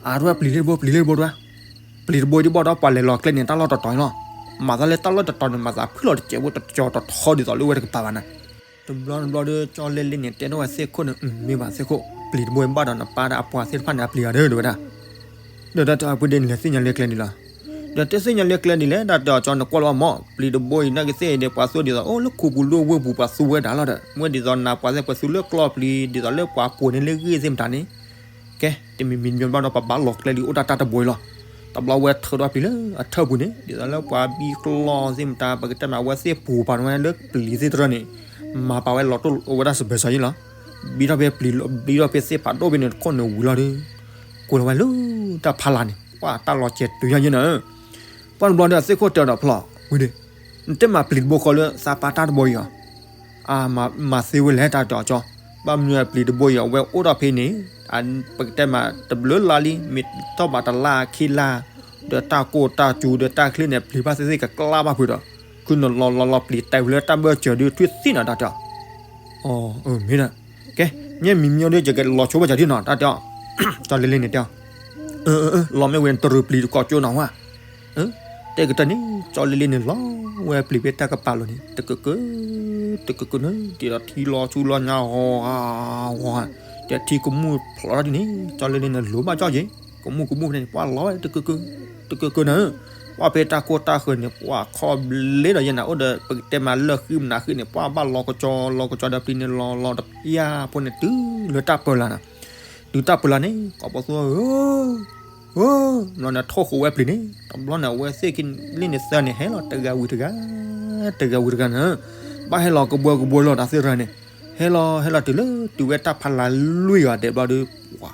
အါတဝဲ ပျံၤလ့တဘိ, ပျံၤလ့တဘိတဝဲ. ပျံၤတဘိအံၤဒ်ဘၣ်ဒီး ပှၤလဲၤလီၤကျဲန့ၣ် တၢ်လီၢ်တတီၤအံၤလီၤ. မၤသးလၢတၢ်လီၢ်တတီၤန့ၣ် မၤသးဖုၣ်လီၤတစဲးဖိ တကၠီၤတထီဒ်သိးလၢဝဲတကပၤဘၣ်နၤ. တဘျီတဘျီဒီး ကၠီလ့လ့န့ၣ် တဲထီၣ်ဝဲသ့ၣ်ခိၣ်န့ၣ်, မ့ၢ်ဘၣ်သ့ၣ်ခိၣ်, ပျံၤတဘိအံၤဘၣ်ဒီးနပၢ်ဒီးအပှၤသ့ၣ်တဖၣ်န့ၣ် အပျံၤအီၤဒီး တဝဲဒၣ် ဒီးတၢ်တၢ်အပူၤဒ်န့ၣ် လဲၤသ့ၣ်ညါလၢကျဲဒ်လဲၣ်. ဒီးတဲသ့ၣ်ညါလၢကျဲဒ်လဲၣ် တၢ်တဲအီၤကၠီန့ၣ် ကွၢ်လီၤအမၢ်, ပျံၤတဘိအံၤ နာ်က့သ့ၣ်အံၤန့ၣ် ပှၤသူဒ်သိး အိၣ်လၢခူပူၤလၢဝ့ၢ်ပူၤ ပှၤသူဝဲဒၣ်လီၤဒီး မ့ၢ်ဒ်သိးနၤပှၤသ့ၣ် ပှၤသူလၢကျီၢ်ပျံၤ ဒ်သိးလၢပှၤကိးန့ၢ်လၢဂ့ၢ်သ့ၣ်မတၤန့ၣ်, ကဲ တမံၤမံၤဘျီဒီး ပဘၣ်လီၤကျဲလံ အိၣ်တၢ်တၢ်တဘိအံၤလီၤ. တဘျီဝဲထုးထီၣ်ပျံၤလၢအထၢၣ်ပူၤန့ၣ် ဒ်သိးလၢပှၤဘံကျီၢ်သ့ၣ်မတၤ ပကတဲမးဝဲသ့ၣ်ပူၤပာ်န့ၣ်ဝဲလၢပျံၤသ့ၣ်တရၢန့ၣ် မၤပာ်ဝဲလီၤတိၢ်အိၣ်ဝဲဒၣ်စဘၢၣ်စၢၤယ့လီၤ. ဘံထီၣ်ဖဲပျံၤ ဘံထီၣ်ဖဲသ့ၣ်ဖးဒိၣ်ဖဲန့ၣ်တခိၣ်န့ၣ်ဝံၤလီၤဒီး ကွဲးလီၤဝဲလၢတၢ်ဖးလၢ်န့ၣ် ပှၤတၢ်လီၤစဲၤတုၤညါယ့နၤ. ပှၤတဘျီဒီးအသ့ၣ်ခိၣ်တဲအီၤဒီးဖျီၣ်ဝံၤဒီး နတမၤပျံၤတဘိဃီလၢသးပၢ်တၢ်တဘိအံၤဧါ. အါ မၤသ့ဝဲလဲၣ် တၢ်တဲအီၤကၠီ, ဘၣ်မနုၤပျံၤတဘိအံၤ အဝဲအိၣ်ထီၣ်ဖဲန့ၣ် ပကတဲမးတဘျုးလါလံ မ့ၢ်တဘၣ်တလါခံလါ ဒီးတၢ်ကိၢ်တၢ်စူၤဒီးတၢ်ချ့န့ၣ် ပျံၤဘၣ်သ့ၣ်သ့ၣ်ကကျါဘၣ်ဖုးဒီး ခုနလီၤလီၤလီၤပျံၤတဲဝဲလၢတၢ်ဘၢၣ်စၢၤဒုးထွံၣ်သံနၤ တၢ်တဲအီၤ. အၢ မ့ၢ်ဒၣ် ကဲ ညဲမံၤမံၤဒီး ယကလီၤဆိဘၣ်စၢၤဒ်နီၤ တၢ်တဲအီၤ. ကၠီလ့လ့န့ၣ်တဲအီၤ, လီၤမ့ၢ်ဝဲ တရူးပျံၤတကိးကၠိနီၤဝဲ တဲကတၢၢ်န့ၣ် ကၠီလ့လ့န့ၣ် လီၤဝဲပျံၤဖဲတၢ်ကပၤလီၤန့ၣ် တကကၢ တကကၢန့ၣ် ဒ်သိးထံလီၤဆူလီၤညါ ဂီၤဂီၤ ဒီးထံကမူၣ်ဖျိးထီၣ်ဒ်န့ၣ် ကၠီလ့လ့န့ၣ် လိၤဘၣ်ကၠီက့ၤ ကမူၣ်ကမူၣ်ဖဲန့ၣ် ပှၤလီၤဝဲတကကၢ တကကၢန့ၣ် ပှၤဖဲတၢ်ကိၢ်တၢ်ဃၢၤန့ၣ် ပှၤခီဘျ့ဒီးယဲနၤ အိၣ်ဒီးပကတဲမးလၢဃံမနၤဃံန့ၣ် ပှၤဘၣ်လီၤကစီၤလီၤကစီၤဒီးပျံၤန့ၣ် လီၤလီၤတပျၢ်ဖိန့ၣ် တုၤလၢတၢ်ပၢလၢ်နၤ တုၤတၢ်ပၢလၢ်န့ၣ် ကိးပသူ ဧၢ ဧၢ ဘျီန့ၣ် ထိၣ်ဃုာ်ဝဲပျံၤန့ၣ် တဘျီန့ၣ် အဝဲသ့ၣ်ခံလ့န့ၣ်သၢန့ၣ် ဟဲလီၤတဂၤဝံၤတဂၤ တဂၤဝံၤတဂၤန့ၣ် ဘၣ်ဟဲလီၤကဘှီကဘှီလီၤတၢ်သ့ၣ်တဖၣ်န့ၣ် ဟဲလီၤဟဲလီၤတုၤလၢ တုၤဝဲတၢ်ဖးလၢ်လွံၢ်ဂၤဒဲးဘျီဒီး ပှၤ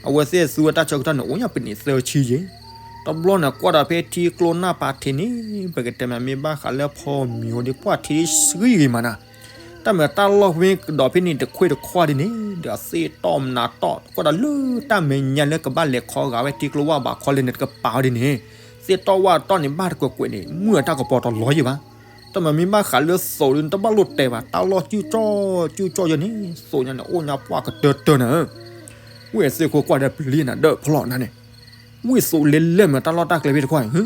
အဝဲသ့ၣ်သူဝဲတၢ်ဆၢကတီၢ်န့ၣ် အိၣ်ညါပနံးသၢဆံယဲၢ် တဘျီန့ၣ် ကွၢ်ဒီးဖဲထံကျိနၢ်ပၤထံးန့ၣ် ပကတဲမးမ့ၢ်ဘၣ်ဃးလၢဖီမံၤအိၣ်ဒီး ပှၤထံဆှံဂ့ၤမးနၤ တၢ်မ့ၢ်တၢ်လီၢ်ဖဲကဒီးဖဲန့ၣ် တခွ့တခွါဒ်န့ၣ် ဒီးအသ့ၣ်တီၢ်မနၤတီၢ် ကွၢ်ဒီးလၢတၢ်မဲာ်ညါလၢကဘၣ်လဲၤခီဂာ်ဝဲထံကျိဝၣ်ဘးခီလဲၣ်န့ၣ် တကပၤဝဲဒ်န့ၣ် သ့ၣ်တီၢ်ဝၣ်တီၢ်န့ၣ် ဘၣ်တကွဲးကွဲးန့ၣ် မုၢ်အတၢ်ကပီၤတလီၤယံၤဘၣ် တၢ်မ့ၢ်မ့ၢ်ဘၣ်ဃးလၢသိးဒ်န့ၣ် တဘၣ်လိၣ်တဲဘၣ် တၢ်လီၢ်စုၣ်ကၠီၣ်စုၣ်ကၠီၣ်ယဲန့ၣ် သိးညါန့ၣ် အိၣ်ညါပှၢ်ကတၢၢ်တၢၢ်နၤဧၢ ဝံသ့ၣ်ခိၣ်ကွၢ်ဒီးပျံၤလံနၤ ဒၢးဖျီၣ်နၤန့ၣ် ဝံသိးလဲၤလဲၤမးတၢ်လီၢ်တၢ်ကျဲဖဲတခွါအံၤ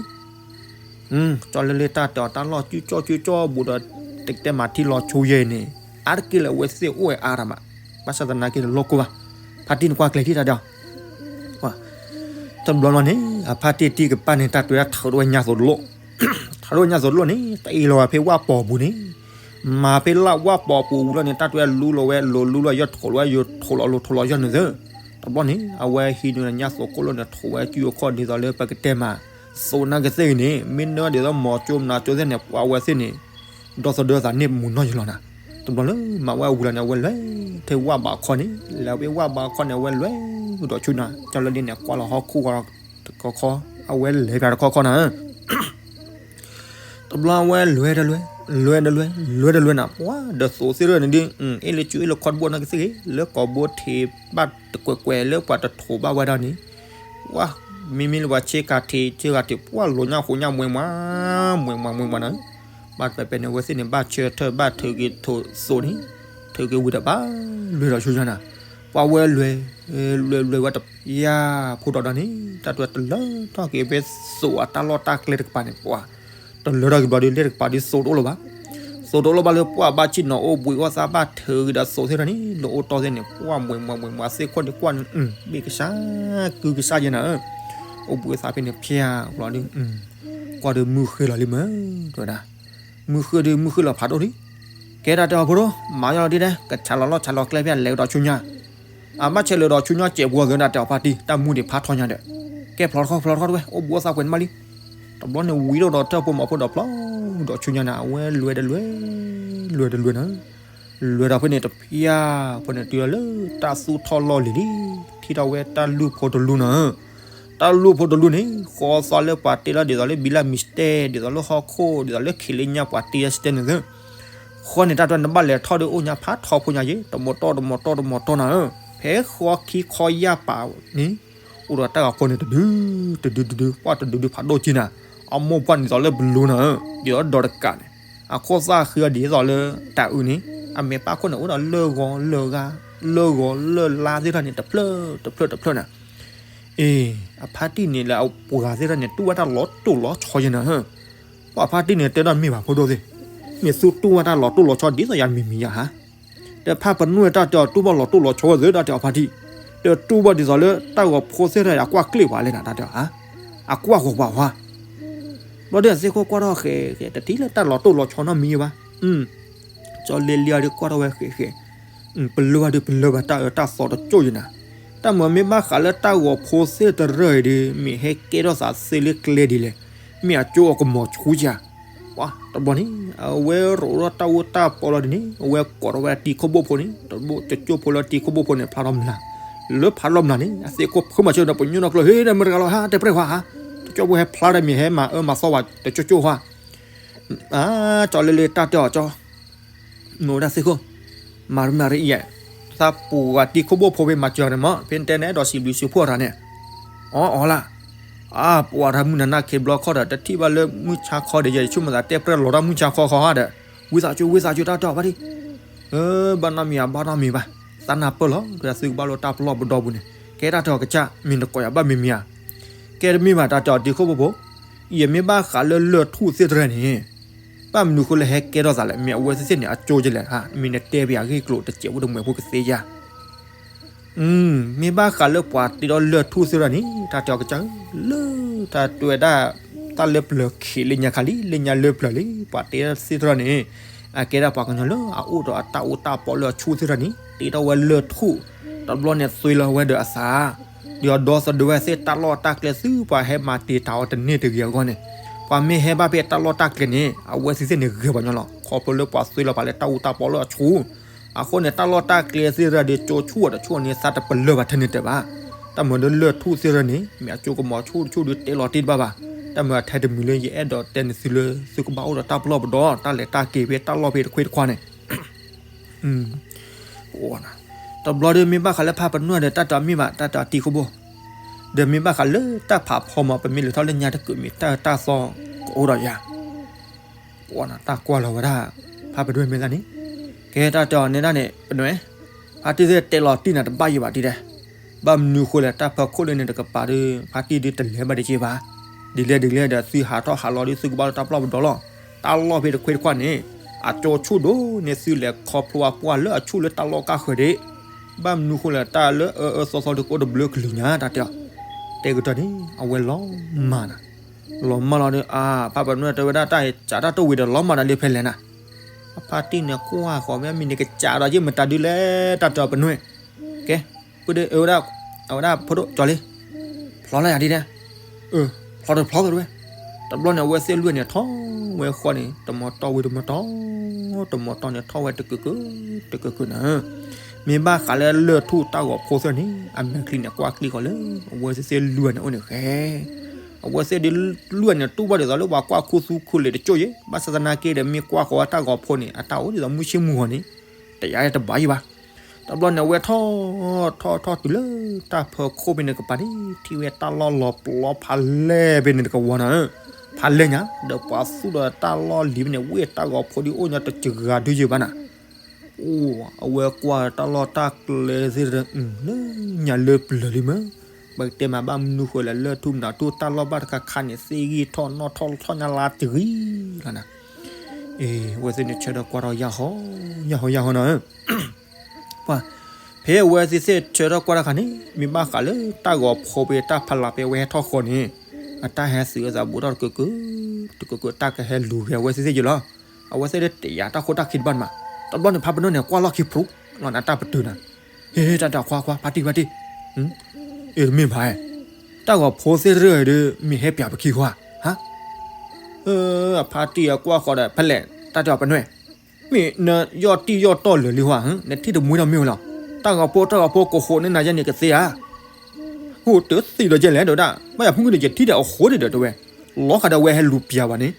ကၠီလ့လ့တၢ်တဲအီၤ တၢ်လီၢ်စုၣ်ကၠီၣ်စုၣ်ကၠီၣ်ဘူးဒီး တကတဲမးထံလီၤဆိယဲၢ်န့ၣ် အါတက့ၢ်လၢအဝဲသ့ၣ်အိၣ်ဝဲအါတၢ်မး ဘၣ်ဆၣ်သနာ်က့န့ၣ် လိၣ်ကိၢ်ဘၣ် ဖါတံၢ်နကွၢ်ကျဲၤထံၣ်တၢ်ဒီး တဘျီလီၤန့ၣ် အဖါတံၢ်တံၢ်ကပၤန့ၣ် တၢ်တဲဝဲထုးထီၣ်ဝဲညါသိးတလိၣ် ထုးထီၣ်ဝဲညါသိးတလိၣ်န့ၣ် တအ့ၣ်လီၤဝဲဖဲဝၣ်ပီၤပူၤန့ၣ် မၤဖဲလၢဝၣ်ပီၤပူၤဝံၤလီၤန့ၣ် တၢ်တဲဝဲလူလီၤဝဲ လူၤလူလီၤယီၢ် ထိးလီၤဝဲယိာ် ထိးလီၤလိၤထိးလီၤယီၢ်န့ၣ်သ့ တဘျီန့ၣ် အဝဲဟံးန့ၢ်ညါသိးကိၣ်လိၣ်န့ၣ် ထိးဝဲစုအခီၣ်ဒ်သိးလၢပကတဲမး သိးနာ်က့သ့ၣ်ဂ့ၤန့ၣ် မ့ၢ်နၢဒ်သိးမီၤကၠိမနၤကၠိသ့ၣ်န့ၣ် ပှၤဝဲသ့ၣ်န့ၣ် ဒီသဒၢသးန့ၢ်မူၤနီၢ်ယံၤလီၤနၤ တဘျီလၢမၤဝဲအဝံၤလီၤန့ၣ် အဝဲလဲၤထဲဝၣ်ဘးခီန့ၣ် လဲၤဖဲဝၣ်ဘးခီန့ၣ် အဝဲလဲၤဒီးဆူညါ ကၠီလ့လ့န့ၣ် ကွၢ်လီၤဟီၣ်ခိၣ်ဂီၤတခီခီ အဝဲလဲၤဖဲတခီခီနၤ တဘျီအဝဲလဲၤတလဲၤ လဲၤတလဲၤ လဲၤတလဲၤနၤ ပှၤဒီးသိးသ့ၣ်တဖၣ်န့ၣ်ဒ် အ့ၣ်လၢစုအ့ၣ်လၢခီတဘိနာ်က့သ့ၣ်ဂ့ၤ လၢကိာ်ဘိထံးဘၣ်တကွဲးကွဲးလၢပှၤတထိးဘၣ်ဝဲဒၣ်န့ၣ် ပှၤ မ့မ့ၢ်လၢပှၤဆ့ကၤထံးဆ့ကၤထံး ပှၤလိာ်ညါဃိညါမွဲမး မွဲမးမွဲမးနၤ ဘၣ်တပဲာ်ပဲာ်န့ၣ် အဝဲသ့ၣ်န့ၣ်ဘၣ်ဆၢထၢၣ်ဘၣ်ထုးက့ၤထိးသိးန့ၣ် ထုးက့ၤဝံၤဒီးဘၣ်လဲၤဒီးဆူညါနၤ ပှၤဝဲလဲၤ လဲၤလဲၤဝဲတပျၢ်ဖိဒီးဒီးန့ၣ် တၢ်တဲဝဲတလၢထီၣ်က့ၤဖဲသိးအတၢ်လီၢ်တၢ်ကျဲတကပၤန့ၣ် ပှၤ တလၢထီၣ်က့ၤဘျီဒီး လ့ၣ်တကပၤဒီးသိးတအိၣ်လၢၤဘၣ် သိးတအိၣ်လၢၤဘၣ်လၢပှၤဘၣ်ဆ့ၣ်နီၤအိၣ်ဘှံးအိၣ်သါဘၣ်ထုးက့ၤဒီးသိးသ့ၣ်တဖၣ်န့ၣ် လၢအိၣ်တီသ့ၣ်န့ၣ် ပှၤမွဲမွဲမွဲမွဲသ့ၣ်ခိၣ်ဒ်ကွၢ်န့ၣ် ဘ့ၣ်ကစၢ် ကုကစၢ်ယဲနၤဧၢ အိၣ်ဘှံးအိၣ်သါဖဲန့ၣ်ဖျါဘျီဒီး ကွၢ်ဒီးမုၢ်ဃ့လီၤလံမၢ် တဲဝဲဒၣ် မုၢ်ဃ့ဒီး မုၢ်ဃ့လီၤဖးဒိၣ်လံ ကဲတၢ်တဲအီၤဖိဒိၣ် မၤယီၤဒ်လဲၣ် ကဆးလီၤလီၢ်ဆးလီၤကျဲဖဲလဲၤကဒီးဆူညါ အဘၣ်ဆဲးလဲၤဒီးဆူညါစဲးပှီၤသ့ၣ်တၢ်တဲအီၤဖါတံၢ် တၢ်မူဒံးဖးထီညါဒီး ကဲဖျီတခီ ဖျီတခီတဝဲအိၣ်ဘှံးအိၣ်သါပှဲၤန့ၣ်မးလံ တဘျီန့ၣ်ဝံၤဒီးထၢၣ်ဖိမီၤဖိဒီးဖျီဒီးဆူညါနၤ အဝဲလဲၤတလဲၤ လဲၤတလဲၤနၤ လဲၤဒီးဖဲန့ၣ်တဖျၢၣ်ဖဲန့ၣ် တုၤလီၤလၢတၢ်သူၣ်ထီၣ်လီၢ်လံၤလံ, ထံၣ်ထီၣ်ဝဲတၢ်လူၢ်ဖိတလူၢ်နီၤဧၢ. တၢ်လူၢ်ဖိတလူၢ်န့ၣ် ဃီသီလၢပှၤတ့လီၤဒ်သိးလၢဘံလၢ်မံၤစတဲ, ဒ်သိးလၢဟီၣ်ခိၣ်, ဒ်သိးလၢခံးလ့ညါပှၤတ့လီၤစတဲန့ၣ်သ့ ဃီန့ၣ် တၢ်တနဘၣ်လဲၤထီၣ်ဒီးအိၣ်ညါဖးထီဖိညါယဲ, တမီၤတီၢ်တမီၤတီၢ်တမီၤတီၢ်နီၤဧၢ. ဖဲဃီခံခီယၢ်ပာ်န့ၣ် အိၣ်ဒီးတၢ်ဂီၤဖိန့ၣ်တဒု, တဒုတဒု, ပှၢ်တဒုဒုဖးဒိၣ်က့နၤ, အမိၢ်ပှၢ်န့ၣ်ဒ်သိးလၢဘလူးနီၤဧၢ, ဒ်သိးဒီးတကးန့ၣ်, အခိၣ်သၣ်ဃံအီၤဒ်သိးလၢတၤအုးန့ၣ်, အမဲာ်ပၢ်ခိၣ်န့ၣ် အိၣ်ဒီးလၢၢ်ဂီၤလၢၢ်ဂါ, လၢၢ်ဂီၤလၢၢ်လါသ့ၣ်တဖၣ်န့ၣ် တဖျၢၣ်တဖျၢၣ်တဖျၢၣ်နၤ. အ့, အဖါတံၢ်န့ၣ်လၢအပှၤသ့ၣ်တဖၣ်န့ၣ် တူၢ်ဘၣ်တၢ်လီၤတိၢ်လီၤဆီယဲနၤဧၢ. ပှၤဖါတံၢ်န့ၣ်တဲဒၣ်မ့ၢ်ဘၣ်ဖိဒိၣ်သ့ၣ်, မ့ၢ်သုတူၢ်ဘၣ်တၢ်လီၤတိၢ်လီၤဆီဒ်သိးယၤမံၤမံၤယၤဧါ. ဒီးဖါပနွဲၢ်တၢ်တဲအီၤ တူၢ်ဘၣ်လီၤတိၢ်လီၤဆီဝဲသ့ၣ် တၢ်တဲအီၤဖါတံၢ်, ဒီးတူၢ်ဘၣ်ဒ်သိးလၢတၢ်ဂီၤဖိသ့ၣ်တဖၣ်အကွၢ်ကျ့ၣ်ပှၤလဲၣ်နၤ တၢ်တဲအီၤဧါ, အကွၢ်ဂီၤပှၤဧါ. ဘျီဒီးအသ့ၣ်ခိၣ်ကွၢ်ထီၣ်ဃဲးဃဲး တထံၣ်လၢတၢ်လီၤတိၢ်လီၤဆီနီတမံၤဘၣ်. ကၠီလ့လ့အီၤဒီးကွၢ်ထီၣ်ဝဲဃဲးဃဲး, ပလၢၢ်ဘၣ်ဒီးပလၢၢ်ဘၣ်တၢ်အၢတၢ်သီတကၠိၢ်ယဲနၤ. တၢ်မၤမ့ၢ်ဘၣ်ဃးလၢတၢ်ဂီၤဖိသ့ၣ်တဖၣ်အံၤဒီး မ့ၢ်ဟဲကဲထီၣ်သးသ့လၢကျဲဒ်လဲၣ်, မ့ၢ်အကၠိအီၤကမီၤဆူယၤ ပှၤတဘျီန့ၣ် အဝဲရိးထီၣ်တၢ်အူတၢ်ပီလီၤဒ်န့ၣ် အဝဲကိးထီၣ်ဝဲအတံၤခိၣ်ဘိၣ်ဖိန့ၣ် တဘိၣ်တကၠိၢ်ဖိလၢအတံၤခိၣ်ဘိၣ်ဖိန့ၣ် ဖျါထီၣ်မျး, လၢဖျါထီၣ်မျးန့ၣ် အသ့ၣ်ခိၣ်ဖုမၤဆၢဒီးပညိၣ်နီၢ်ကျိၤ ဟ့ၣ်ဒီးမတၤတဂၤလီၤဧါ တဲပြဲၢ်ခွါဧါ, တကၠိၢ်ဖိဟဲဖျါဒီးမ့ၢ်ဟဲမၤအၢမၤသီဝဲတကၠိၢ်ကၠိၢ်ဧါ. ကၠီလ့လ့တၢ်တဲအီၤကၠီ မ့ၢ်ဝဲဒၣ်သ့ၣ်ခိၣ်, မၤရမၤရအံၤ, သးပူၤဂၤတံၤခိၣ်ဘိၣ်ဖိဖဲမၤစၢၤန့ၣ်မး ဖဲတဲနဲဒီးစံးဘျုးစံးဖှိၣ်တၢ်န့ၣ်, အီအီလၢ, အါပှၤတၢ်မုၢ်နၤနၢ်ခ့ဘျီခီၣ်ဒီး တထံၣ်ဘၣ်လၢမုၢ်ဆါခီဒီး ယဆိကမိၣ်သးတဲပြဲၢ်လီၤတၢ်မုၢ်ဆါခီခီဧါဒီး, ဝံသးစူၤ ဝံသးစူၤ တၢ်တဲအီၤဖါတံၢ်, ဘၣ်နီတမံၤဧါ ဘၣ်နီတမံၤဘၣ်, သးနၢ်ပၢၢ်လီၤ ဒီးသုကဘၣ်လိာ်တၢ်ပလီၢ်ပဒီပူၤန့ၣ် ကဲတၢ်တဲအီၤကစၢ် မ့ၢ်နကိးယၤဘၣ်မံၤမံၤဧါ. ကဲတမ့ၢ်ဘၣ် တၢ်တဲအီၤတံၤခိၣ်ဘိၣ်ဖိ, ယမ့ၢ်ဘၣ်ဃးလၢလၢၢ်ထူၣ်သ့ၣ်တဖၣ်န့ၣ် ဘၣ်မနုၤဃိလၢဟဲကဲထီၣ်သးလဲၣ်, မ့ၢ်အဝဲသ့ၣ်သ့ၣ်န့ၣ် အကၠိယလဲၣ်ဧါ, မ့ၢ်နတဲပယၤအဂ့ၢ်ကျိၤတစဲးဖိတမှဲၤဖိကသ့ဧါ. မ့ၢ်ဘၣ်ဃးလၢပှၤတ့ဒီးလၢၢ်ထူၣ်သ့ၣ်တဖၣ်န့ၣ် တၢ်တဲအီၤကစၢ်ဧၢ, လၢတၢ်တဲဝဲဒၣ် တၢ်လၢပျၢၤခံးလၢညါခါလံ လၢညါလၢပျၢၤလံ ပှၤတ့သ့ၣ်တဖၣ်န့ၣ် အကဲဒၣ်ပှၤကညီလၢအအိၣ်ဒီးအတၢ်အူတၢ်ပီလၢအဆူၣ်သ့ၣ်တဖၣ်န့ၣ် တ့ထီၣ်ဝဲလၢၢ်ထူၣ်, တဘျီန့ၣ်သွ့လီၤဝဲဒီးအသး ဒီးဒီသဒၢဝဲသ့ၣ်တၢ်လီၢ်တၢ်ကျဲသု ပှၤဟဲမၤတ့ၢ်တၢ်အီၤတန့ၢ်တဂ့ၤအဂီၢ်န့ၣ်, ပှၤမ့ၢ်ဟဲဘၣ်ဖဲတၢ်လီၢ်တၢ်ကျဲန့ၣ် အဝဲသ့ၣ်သ့ၣ်န့ၣ်ဂ့ၤပှၤညီလီၤ. ခီဖျိလၢပှၤသွ့လီၤပှၤလၢတၢ်အူတၢ်ပီလၢအဆူၣ်, အဃိန့ၣ် တၢ်လီၢ်တၢ်ကျဲသ့ၣ်တဖၣ်ဒီး ကၠိဆူၣ်အီၤတဆူၣ်န့ၣ် သးတပလၢၢ်ဘၣ်ထဲန့ၣ်တၢ်ဘၣ်. တၢ်မၤဒီးလၢၢ်ထူၣ်သ့ၣ်တဖၣ်န့ၣ် မ့ၢ်အကၠိကမီၤဆူၣ်တဆူၣ်ဒီးတဲလီၤတ့ၢ်တဘၣ်ဘၣ်. တၢ်မၤထဲတမံၤလၢယအဲၣ်ဒိးတဲန့ၣ်သုလၢ သုကဘၣ်အိၣ်ဒီးတၢ်ပလီၢ်ပဒီ တၢ်လဲၤတၢ်က့ၤဖဲတၢ်လီၢ်ဖဲတခွ့တခွါန့ၣ် တဘျီဒီးမ့ၢ်ဘၣ်ဃးလၢဖါပနွဲၢ်ဒီး တၢ်တဲအီၤမ့ၢ်ဘၣ် တၢ်တဲအီၤတံၤခိၣ်ဘိၣ်, ဒီးမ့ၢ်ဘၣ်ဃးလၢတၢ်ဖးဖီမး ပမ့ၢ်လဲၤထီၣ်လၢညါတကုးမ့ၢ်တၢ်တၢ်သီကအိၣ်ဒီးယၤ, တၢ်ကွၢ်လီၤဝဲဒၣ် ဖါပနွဲၢ်မ့ၢ်ဒၣ်န့ၣ်, ကဲတၢ်တဲအီၤန့ၣ်ဒၣ်န့ၣ် ပနွဲၢ်, ဖါတံၢ်သ့ၣ်တဲလီၤတံၢ်နၤတဘၣ်ယံၤဘၣ်တံၢ်ဒဲး, ဘၣ်မနုၤဃိလဲၣ် တၢ်ဖီခိၣ်လၢန့ၣ်တကပၤဒီး ဖါတံၢ်ဒုးတလဲၤဘၣ်ဒံးက့ဘၣ်, ဒ်လဲၣ်ဒ်လဲၣ်ဒီး သုဟးထီၣ်ဟးလီၤဒီး သုကဘၣ်လၢတၢ်ပလီၢ်ပဒီလီၤ. တၢ်လီၢ်ဖဲတခွ့တခွါန့ၣ် အကၠိဆူၣ်ဒိၣ်န့ၣ် သုလဲၤခီဖျိအပှၢ်လၢအဆူၣ်လၢတၢ်လီၢ်ကၢ်ဃၢၤဒံး, ဘၣ်မနုၤဃိလဲၣ် တၢ်လၢအအၢအၢသီသီဒုးကအိၣ်တဘျုးကလုာ်ညါ တၢ်တဲအီၤ, တဲကတီၢ်န့ၣ် အဝဲလီၤမၢ်နၤ, လီၤမၢ်လီၤဒီး အါ ဖါပနွဲၢ်တဲဝဲဒၣ် တၢ်စးတၢ်တိၢ်ဝံၤဒီးလီၤမၢ်နၤလံဖဲလဲၣ်နၤ, အဖါတံၢ်န့ၣ်ကွၢ်ဃီၤမ့ၢ်မံၤန့ၣ် ကစးဒီးယ့ၢ်မတၤဒုလဲၣ် တၢ်တဲအီၤပနွဲၢ်, ကဲ, ပဒုးအဝဲဒၣ်, အဝဲဒၣ်ဖိဒိၣ်ကၠီလံ, ဖျီလၢယၤဒ်လဲၣ်, ဖျီတဖျီကဒဝဲ, တဘျီန့ၣ် အဝဲသ့ၣ်လွံၢ်န့ၣ်ထီၣ်ဝဲဃီန့ၣ် တမီၤတီၢ်ဝံၤတမီၤတီၢ်, တမီၤတီၢ်န့ၣ်ထီၣ်ဝဲတကုာ်ကုာ်, တကုာ်ကုာ်နၤ, မ့ၢ်ဘၣ်ဃးလၢလၢၢ်ထူၣ်တၢ်ဂီၤဖိသ့ၣ်န့ၣ် အမဲာ်ချံန့ၣ် ကွၢ်ကျံးဃီၤလၢ အဝဲသ့ၣ်သ့ၣ်လွံၢ်န့ၣ်အိၣ်န့ၣ်ဃဲ အဝဲသ့ၣ်ဒ်လွံၢ်န့ၣ် တူၢ်ဘၣ်ဒ်သိးလၢပှၤကွၢ်ခူသူၣ်ခူလံာ်တကၠိၢ်ယဲ, ဘၣ်ဆၣ်သနာ်က့ဒီး မ့ၢ်ကွၢ်ဃီၤဝဲတၢ်ဂီၤဖိန့ၣ် အတၢ်အိၣ်ဒ်သိးမုၢ်ဆ့ၣ်မုၢ်ဂီၤန့ၣ် တယာ်တဘၣ်ယံၤဘၣ်. တဘျီန့ၣ် အဝဲထီၣ်ထီၣ်ထီၣ်တုၤလၢတၢ်ဖီခိၣ်ဖဲန့ၣ်ကပၤန့ၣ် ထံၣ်ဝဲတၢ်လီၢ်လီၤပျီဖးလဲၢ်ဖဲန့ၣ်တကဝီၤနၤဧၢ, ဖးလဲၢ်ညါ ဒီးပှၤသူၣ်ဒီးတၢ်လီၢ်လံၤဖဲန့ၣ် ဝ့ၢ်တၢ်ဂီၤဖိဒ်အိၣ်ညီတစှၤဒုယဲၢ်ဘၣ်နၤ အိၣ် အဝဲကွၢ်တၢ်လီၢ်တၢ်ကျဲသ့ၣ်တဖၣ် လၢညါလၢပျၢၤလံမ့ၢ်, ပကတဲမးဘၣ်မနုၤဃိလဲၣ် လၢၢ်ထူၣ်မနုၤထူၣ်တၢ်လီၢ်ဘၣ်တခါခါန့ၣ် သ့ၣ်ဂံၢ်ထီၣ်နီၣ်ထီၣ်ထီၣ်ညါလါတဂ့ၤလီၤနၤ. အ့ အဝဲသ့ၣ်န့ၣ်ဆၢထၢၣ်ကွၢ်ထီၣ်ယၢ်ဟီ ယၢ်ဟီယၢ်ဟီနီၤဧၢ ပှၤ ဖဲအဝဲသ့ၣ်သ့ၣ်ဆၢထၢၣ်ကွၢ်တၢ်ခါန့ၣ် မ့ၢ်ဘၣ်ဃးလၢတၢ်ဂီၤဖိဖဲတၢ်ဖးလးဖဲအဝဲဟဲထီၣ်ဃီန့ၣ် အတၢ်ဟဲသုးအသးဘူးထီၣ်တကၢၢ်ကၢၢ် တကၢၢ်ကၢၢ် တၢ်ကဟဲလူၤဂဲၤအဝဲသ့ၣ်သ့ၣ်ယဲလီၤ. အဝဲသ့ၣ်တယာ်တၢ်ခိတၢ်ခံတဘၣ်န့ၣ်မး တဘျီန့ၣ် ဖါပနီၣ်န့ၣ် ကွၢ်လီၢ်ခံဖျိလီၤနၤ တၢ်ပတုာ်နၤ ဟ့ တၢ်တၢ်ခွါခွါ ဖါတံၢ်ဖါတံၢ် အ့ တမ့ၢ်ဘၣ် တၢ်ဂီၤဖိသ့ၣ်တရၢၣ်ဒီး မ့ၢ်ဟဲပျးပခံခွါ ဟါ အဖါတံၢ်အကွၢ်ဃီဒီး ဖဲလဲၣ် တၢ်တဲအီၤပနွဲၢ် မ့ၢ်နယီၢ်တံၢ်ယီၢ်တီၢ်လၢာ်လံဟါ, နထံၣ်တမှံထီၣ်မ့ၢ်ဝဲလီၤ. တၢ်ဂီၤဖိတၢ်ဂီၤဖိကဃိးန့ၢ်နၤယဲန့ၣ်ကသ့ဧါ. ဟိတသံးဒီးယဲလဲၣ်ဒီးဒၣ် ဘၣ်ယၤဖုၣ်က့ၤဒီးယထံၣ်ဒီးအဃိန့ၣ်ဒီးတဲဝဲ, လီၤဃးဒီးဝဲဟဲလူၤပျၢ်ဘၣ်န့ၣ်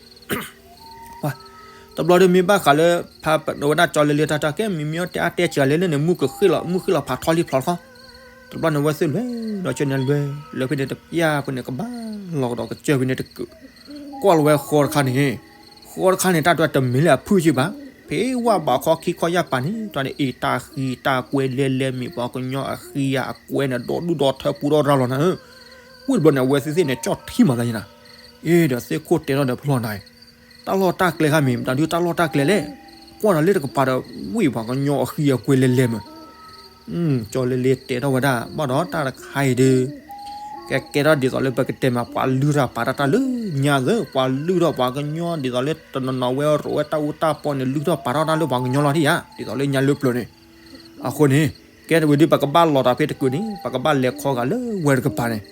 တဘျီဒီးမ့ၢ်ဘၣ်ဃးလၢ ဖးပဝဲဒၣ်ကၠီလ့လ့တၢ်တၢ်ကဲ မ့မ့ၢ်အီၣ်တဲအါတဲစှၤလဲၣ်လၢန့ၣ် မုၢ်ကဃ့ၣ်လီၤ မုၢ်ဃ့ၣ်လီၤဖးထီလံဖျီထီ, တဘျီန့ၣ်ဝဲသ့ၣ်လဲၤဒီးကၠီန့ၣ်လွဲ, လၢဖဲန့ၣ်တပျၢ်ဖဲန့ၣ်ကဘၣ်လီၤကဒီးကစၢၢ်ဖဲန့ၣ်တကုး, ကွၢ်လီၤဝဲဃီတခါန့ၣ်, ဃီတခါန့ၣ် တၢ်တဝဲတမ့ၢ်လၢအဖုၣ်က့ဘၣ်, ဖဲဝၣ်ဘးခီခံခီယၢ်ပၤန့ၣ် တၢ်န့ၣ်အ့ၣ်တၢ်ဃံတၢ်ကွဲလဲၤလဲၤမ့ၢ်ပှၤကညီအဃံအကွဲန့ၣ် ဒီဒူၣ်ဒီထၢပူၤဒီရၤလီၤနၤဧၢ, ဝံၣ်တဘျီန့ၣ် အဝဲသ့ၣ်သ့ၣ်န့ၣ် ကၠီၣ်ထံမၤသးယဲနၤ, အ့ၣ်ဒီးသ့ၣ်ခိၣ်တဲထီၣ်ဒီးဖျီနၤ တၢ်လီၢ်တၢ်ကျဲခါမ့ၢ် မတၤဒုတၢ်လီၢ်တၢ်ကျဲလဲၣ်, ကွၢ်ဒီးလၢတကပၤဒီး ဝံၣ်ပှၤကညီအဃံအကွဲလဲၤလဲၤမး, ကၠီလ့လ့တဲထီၣ်ဝဲဒၣ် ဘၣ်ဒီးတၢ်တခါအံၤဒီး ကဲကဲထီၣ်ဒ်သိးလၢပကတဲမး ပှၤလုၢ်ထီၣ်ပာ်ထီၣ်တၢ်လၢညါသၢ ပှၤလုၢ်ထီၣ်ပှၤကညီဒ်သိးလၢတနီၤနီၤဝဲရိးဝဲတၢ်အူတၢ်ပီၢ်န့ၣ် လုၢ်ထီၣ်ပာ်ထီၣ်တၢ်လၢပှၤကညီလီၤတံၢ်ဧါ ဒ်သိးလၢညါလၢပျၢၤန့ၣ်, အဃိန့ၣ် ကဲတဝံၤဒုး ပကဘၣ်လီၤတၢ်ဖဲတကုးန့ၣ် ပကဘၣ်လဲၤခီဂာ်လၢဝဲတကပၤန့ၣ်,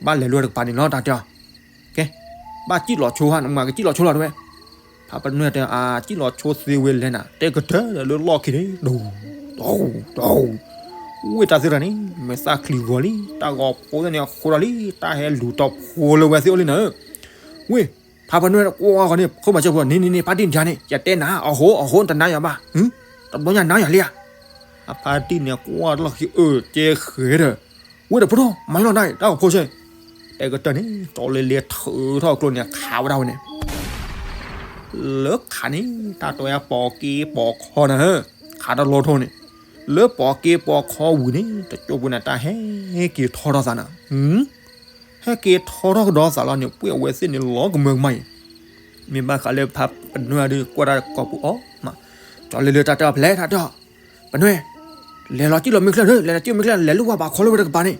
ဘၣ်လဲၤလၢဝဲတကပၤန့ၣ်လီၤ တၢ်တဲအီၤ, ကဲ, ဘၣ်စံၣ်လီၤဆိဧါ နမၤကစံၣ်လီၤဆိလီၤတဝဲ, ဖးပနွဲၢ်တဲ အစံၣ်လီၤဆိသ့ဝဲလဲၣ်နၤ တဲကတၢၢ်ဒီးလၢလီၢ်ခံန့ၣ် ဒူ, ဒူ, ဒူ, ဝ့ၢ်တၢ်သ့ၣ်တဖၣ်န့ၣ် မ့ၢ်သၣ်ချံဂီၤလံ တၢ်ဂီၤဖိသ့ၣ်န့ၣ် အဃိဒီးလံ တၢ်ဟဲလူၤတီၤဖိလၢဝဲသ့ၣ်အိၣ်လံနၤဧၢ, ဝ့ၢ်, ဖးပနွဲၢ်ကွၢ်ဃီန့ၣ် ခိၣ်မၤစၢၤဖိ န့ၣ်န့ၣ်န့ၣ် ဖါတံၢ်နၤန့ၣ် ယတဲနၤ အဃိ အဃိ တနၤယၤဘၣ်, တဘျီညါနၤယၤလံဧါ, အဖါတံၢ်န့ၣ် ကွၢ်တလီၢ်ခံ အၢ ကဲဃဲဒီး, ဝ့ၢ်ဒီးဖိထီၣ် မၤယလီၤနၤ တၢ်ဂီၤဖိဆဲး, တဲကတၢၢ်န့ၣ် ကၠီလ့လ့ထုးထီၣ်အကျိန့ၣ် ခးဝဲဒၣ်ဝဲန့ၣ် လၢခးန့ၣ် တၢ်တဲပိာ်က့ပိာ်ခီနၤဧၢ, ခးတလီၤထီန့ၣ်, လၢပိာ်က့ပိာ်ခီဝံၤန့ၣ် တကၠိဖိန့ၣ် တၢ်ဟဲက့ၤထီထီၣ်သးနၤ, ဟဲက့ၤထီထီၣ်ကဒီးသးလီၤန့ၣ် ပှ့ၢ်အဝဲသ့ၣ်န့ၣ်လီၤကမၢကမၣ်အံၤ, မ့ၢ်ဘၣ်ဃးလၢဖးပနွဲၢ်ဒုး ကွၢ်တၢ်ကိာ်ပူၤအီၤမး, ကၠီလ့လ့တၢ်တဲအီၤဖဲလဲၣ် တၢ်တဲအီၤ ပနွဲၢ်, လဲၤလီၤစံၣ်လီၤမ့ၢ်ချၢၣ်ဒီး လဲၤလီၤစံၣ်မ့ၢ်ချၢၣ် လဲၤလၢဝၣ်ဘးခီလၢဝဲတကပၤန့ၣ်,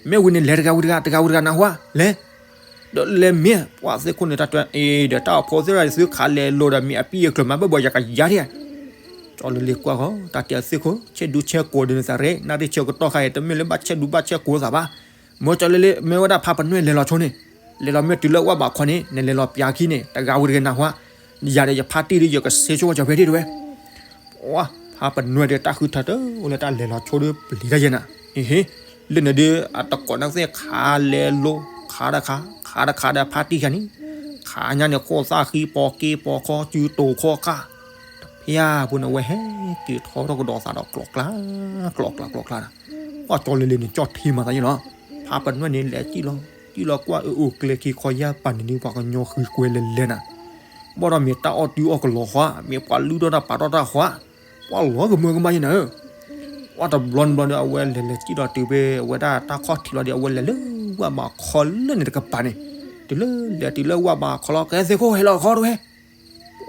မ့ၢ်ဝံၤန့ၣ် လဲၤတဂၤဝံၤတဂၤ တဂၤဝံၤတဂၤနၢ်ဟူဧါ, လဲၤ, ဒီးလဲၤမ့ၢ် ပှၤသ့ၣ်ခိၣ်န့ၣ် တၢ်တဲအီၤ အ့ၣ်ဒီးတၢ်အိၣ်ဖှိၣ်သ့ၣ်တဖၣ် သုခးလဲၤလိာ်ဒီး မ့ၢ်အပံၣ်အကျၢၤမး ဘၣ်ဘၣ်ယကယါထံၣ်ဧါ, ကၠီလ့လ့ကွၢ်ဃီ တၢ်တဲအီၤသ့ၣ်ခိၣ် ဆဲးဒူဆဲးကိးဒ်န့ၣ်သးရဲၣ် နၣ်ရံၣ်ဆၢကတီၢ်ခါအံၤ တမ့ၢ်လၢဘၣ်ဆဲးဒူဘၣ်ဆဲးကိးသးဘၣ်, မ့ၢ်ကၠီလ့လ့ မ့ၢ်ဝဲဒၣ်ဖးပနွဲၢ်လဲၤလီၤဆိန့ၣ်, လဲၤလီၤမ့ၢ်တုၤလၢဝၣ်ဘးခီန့ၣ် နလဲၤလီၤပျးခံန့ၣ် တဂၤဝံၤတဂၤနၢ်ဟူဧါ, ယၤဒီးယဖါတံၢ်ဒီး ယကစ့ဆိကၠီၤဖဲတ့ၢ်တဝဲ ပှၤဖးပနွဲၢ်ဒီး တၢ်ဃုထၢတအိၣ်လၢတၢ်လဲၤလီၤဆိဒီး ပျံၤတၢ်ယဲနၤ, အ့ဟ့, လၢန့ၣ်ဒီး အတကိးနၢ်သ့ၣ်ခးလဲၤလိၤ ခးတခါ ခးတခါဒီးဖါတံၢ်ခါန့ၣ်, ခးညါန့ၣ် ခိၣ်သၣ်ဃံပိာ်က့ပိာ်ခီ စုတိၤခီၣ်ခါ, တဖၠၣ်ဖိန့ၣ် အဝဲဟဲက့ၤထီထီၣ်ကဒီးသးဒီးကျိးကျါ ကျိးကျါ ကျိးကျါနၤ, ပှၤကၠီလ့လ့န့ၣ် ကၠီၣ်ထံမၤသးယဲလီၤ, ဖးပနွဲၢ်န့ၣ် လဲၤစံၣ်လီၤ စံၣ်လီၤကွၢ်အၢ အိၣ်ကျဲခံခီယၢ်ပၤန့ၣ်ဒုး ပှၤကညီဃံကွဲလဲၤလဲၤနၤ ဘၣ်ဒီးမ့ၢ်တၢ်အီၣ်တုၤအီၣ်ကလီၤဃီဧါ, မ့ၢ်ပှၤလုၢ်ထီၣ်တၢ်ပာ်ထီၣ်တၢ်ဃီဧါ, ပှၤလီၤကမၢကမၣ်ယဲနၤဧၢ, ပှၤတဘျီနဘျီဒီး အဝဲလဲၤလဲၤစံၣ်ဒီးတုၤဖဲအဝဲဒၣ်တၢ်ခီၣ်ထံးလီၤဒီး အဝဲလဲၤလၢဝၣ်ဘးခီလၢန့ၣ်တကပၤန့ၣ်, တုၤလၢလဲၤတုၤလၢဝၣ်ဘးခီလီၤ ကဲသ့ၣ်ခိၣ်ဟဲလီၤခီတဝဲ,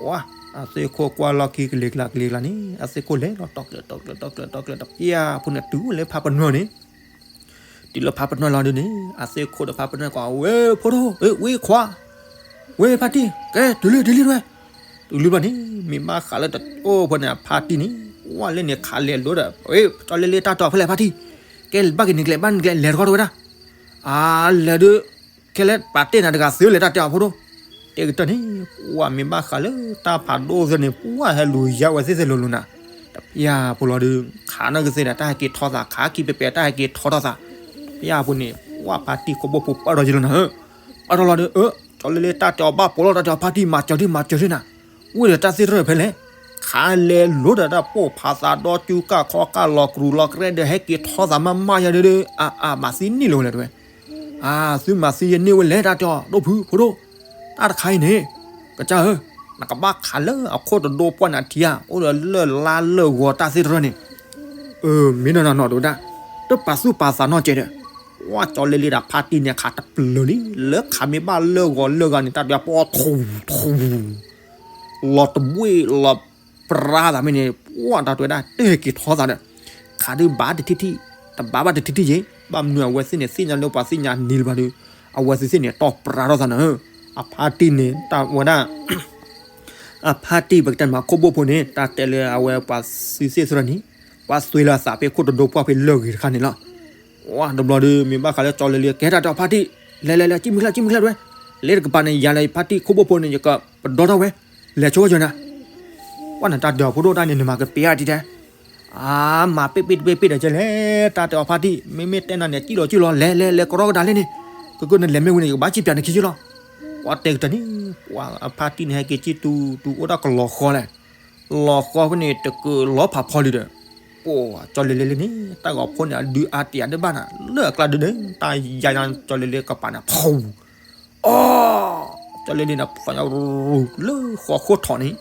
ပှၤ အသ့ၣ်ခိၣ်ကွၢ်လီၢ်ခံကလံၤကျါကလံၤကျါန့ၣ် အသ့ၣ်ခိၣ်လဲၤလီၤတီၤကျၢၤတီၤကျၢၤတီၤကျၢၤတီၤကျၢၤတဖၠၣ်ဖိန့ၣ် တုၤလၢဖးပနွဲၢ်န့ၣ် တုၤလၢဖးပနွဲၢ်လီၤဒုးန့ၣ် အသ့ၣ်ခိၣ်ဒီးဖးပနွဲၢ်ကွၢ် ဝဲဖိဒိၣ် ဝဲခွါ ဝဲဖါတံၢ် ကဲတုၤလံတုၤလံတဝဲ, တုၤလံဘျီန့ၣ် မ့ၢ်ဘၣ်ဃးလၢတအိၣ်ဖိန့ၣ် အဖါတံၢ်န့ၣ် ဝဲလဲၣ်န့ၣ်ခးလဲၤလိၤဒီး ကၠီလ့လ့တၢ်တဲအီၤဖဲလဲၣ်ဖါတံၢ်, ကဲဘၣ်က့ၤနကျဲဘၣ်နကျဲလဲၤတခီတဝဲဒၣ်, အလဲၤဒုး ခဲလၢာ်ပာ်တ့ၢ်နၤတဂၤသုလဲၤတၢ်တဲအီၤဖိဒိၣ်, တဲကတၢၢ်န့ၣ် ပှၤမ့ၢ်ဘၣ်ဃးလၢတၢ်ဖးဒိၣ်သ့ၣ်န့ၣ် ပှၤဟဲလူၤယါဝဲသ့ၣ်သ့ၣ်လိၤလိၤနၤ, တဖၠၣ်ဖိလီၤဒုး ခးနီၢ်ကသ့ၣ်ဒီး တၢ်ဟဲက့ၤထီသး ခးခံပျဲၤပျဲၤတၢ်ဟဲက့ၤထီထီၣ်သး, တဖၠၣ်ဖိန့ၣ် ပှၤဖါတံၢ်ခိၣ်ဘိၣ်ဖိပၢၢ်ထီၣ်ယဲလီၤနၤဧၢ, ပၢၢ်ထီၣ်လီၤဒုး အၢ ကၠီလ့လ့တၢ်တဲအီၤဘၣ်ပိာ်လီၤတၢ်တဲအီၤဖါတံၢ်မၤစၢၤဒုးမၤစၢၤဒုးနၤ, ဝ့ၢ်ဒီးတၢ်သ့ၣ်တဖၣ်ဖဲလဲၣ်, ခးလဲၤလိၤဒီးတၢ်ပိာ်ဖးသးဒီး စုကၢ်ခီကၢ်လီၤကရူၢ်လီၤကရဲဒီး ဟဲက့ၤထီသးမးမးယၤဒုး အါအါမၤသံန့ၢ်လၢၤဝဲလဲၣ်တဝဲ အါ သုမၤသံယန့ၢ်ဝဲလဲၣ် တၢ်တဲအီၤဒိၣ်ဖုးဖိဒိၣ်, တၢ်တခါအံၤန့ၣ် ကစၢ်ဧၢ, နကဘၣ်ခးလၢအခိၣ်တဒိပှၢ်နၤထံဧါ, အိၣ်ဒီးလၢၢ်လါလၢၢ်ဂီၤတၢ်သ့ၣ်တဖၣ်န့ၣ်, အၢ မ့ၢ်နီၢ်နီၢ်နီၢ်တဝဲဒၣ်, တပာ်သူၣ်ပာ်သးနီၢ်ကဲးဒီး, ဝဲကၠီလ့လ့ဒီးဖါတံၢ်န့ၣ် ခးတပျၢၤလံ, လၢခးမ့ၢ်ဘၣ်လၢၢ်ဂီၤလၢၢ်ဂၤန့ၣ် တၢ်ဒုးပီထူထူ လီၤတဘှ့ၣ်လီၤပြါသးမ့ၢ်န့ၣ် ပှၤတၢ်တဝဲဒၣ် တဟဲက့ၤထီသးဒီး ခးဒုးဘၣ်တထံၣ်ထံၣ်, တဘၣ်ဘၣ်တထံၣ်ထံၣ်ယဲ, ဘၣ်မနုၤအဝဲသ့ၣ်န့ၣ် သ့ၣ်ညါလၢပှၤသ့ၣ်ညါန့ၢ်လၢၤဘၣ်ဒီး အဝဲသ့ၣ်သ့ၣ်န့ၣ် တီၢ်ပြါထီၣ်သးနၤ, အဖါတံၢ်န့ၣ် တၢ်ဝဲဒၣ် အဖါတံၢ်ပကတဲမးခိၣ်ဘိၣ်ဖိန့ၣ် တၢ်တဲလၢအဝဲပှၤသုးသ့ၣ်သရၣ်န့ၣ် ပှၤသွ့လၢအသးဖဲခိၣ်တဒိပှၢ်ဖဲလၢၢ်ဂ့ၤတခါန့ၣ်လီၤ. ဝဲတဘျီဒီး မ့ၢ်ဘၣ်ဃးလၢကၠီလ့လ့ ကဲတၢ်တဲအီၤဖါတံၢ်, လဲၤလဲၤလဲၤ စံၣ်မုၢ်ချ့ စံၣ်မုၢ်ချ့တဝဲ, လၢတကပၤန့ၣ် ယၤလၢဖါတံၢ်ခိၣ်ဘိၣ်ဖိန့ၣ် ယကပဒီထီၣ်ဝဲ, လဲၤဆိဝဲယၤနၤ ပှၢ်နတၢ်ဒၢးဖိဒိၣ်တၢ်န့ၣ် နမၤကပ့ၤအါတံတဲ, အါ မၤပ့ၣ်ပ့ၣ်တပ့ၣ်ပ့ၣ်ဒီးကဲလဲၣ်, တၢ်တဲအီၤဖါတံၢ် မ့မ့ၢ်တဲနၤန့ၣ် စံၣ်လီၤစံၣ်လီၤ လဲၤလဲၤလဲၤကရီကဒါလံန့ၣ်, ကကနလဲၤမ့ၢ်ဝံၤန့ၣ် ယကဘၣ်စံၣ်ပၠးနခံက့လီၤ. ပှၢ်တဲကတၢၢ်န့ၣ် ပှၢ်အဖါတံၢ်န့ၣ် ဟဲက့ၤစံၣ်တူၤတူၤအိၣ်ဒၣ်ကလီၤဃီလဲၣ်, လီၤဃီဖဲန့ၣ် တကလီၤဖးဖီလံဒီး, ပှၢ်ကၠီလ့လ့လ့န့ၣ် တၢ်ဂီၤဖိန့ၣ် အဒုးအါတံၢ်အဒိၣ်ဘၣ်နၤ လၢအကျါဒုန့ၣ် တၢ်ယါညါကၠီလ့လ့ကပၤန့ၣ် ဖူ အီ ကၠီလ့လ့န့ၣ် ဖီညါရူၤလၢဃီခိၣ်ထီၣ်န့ၣ်,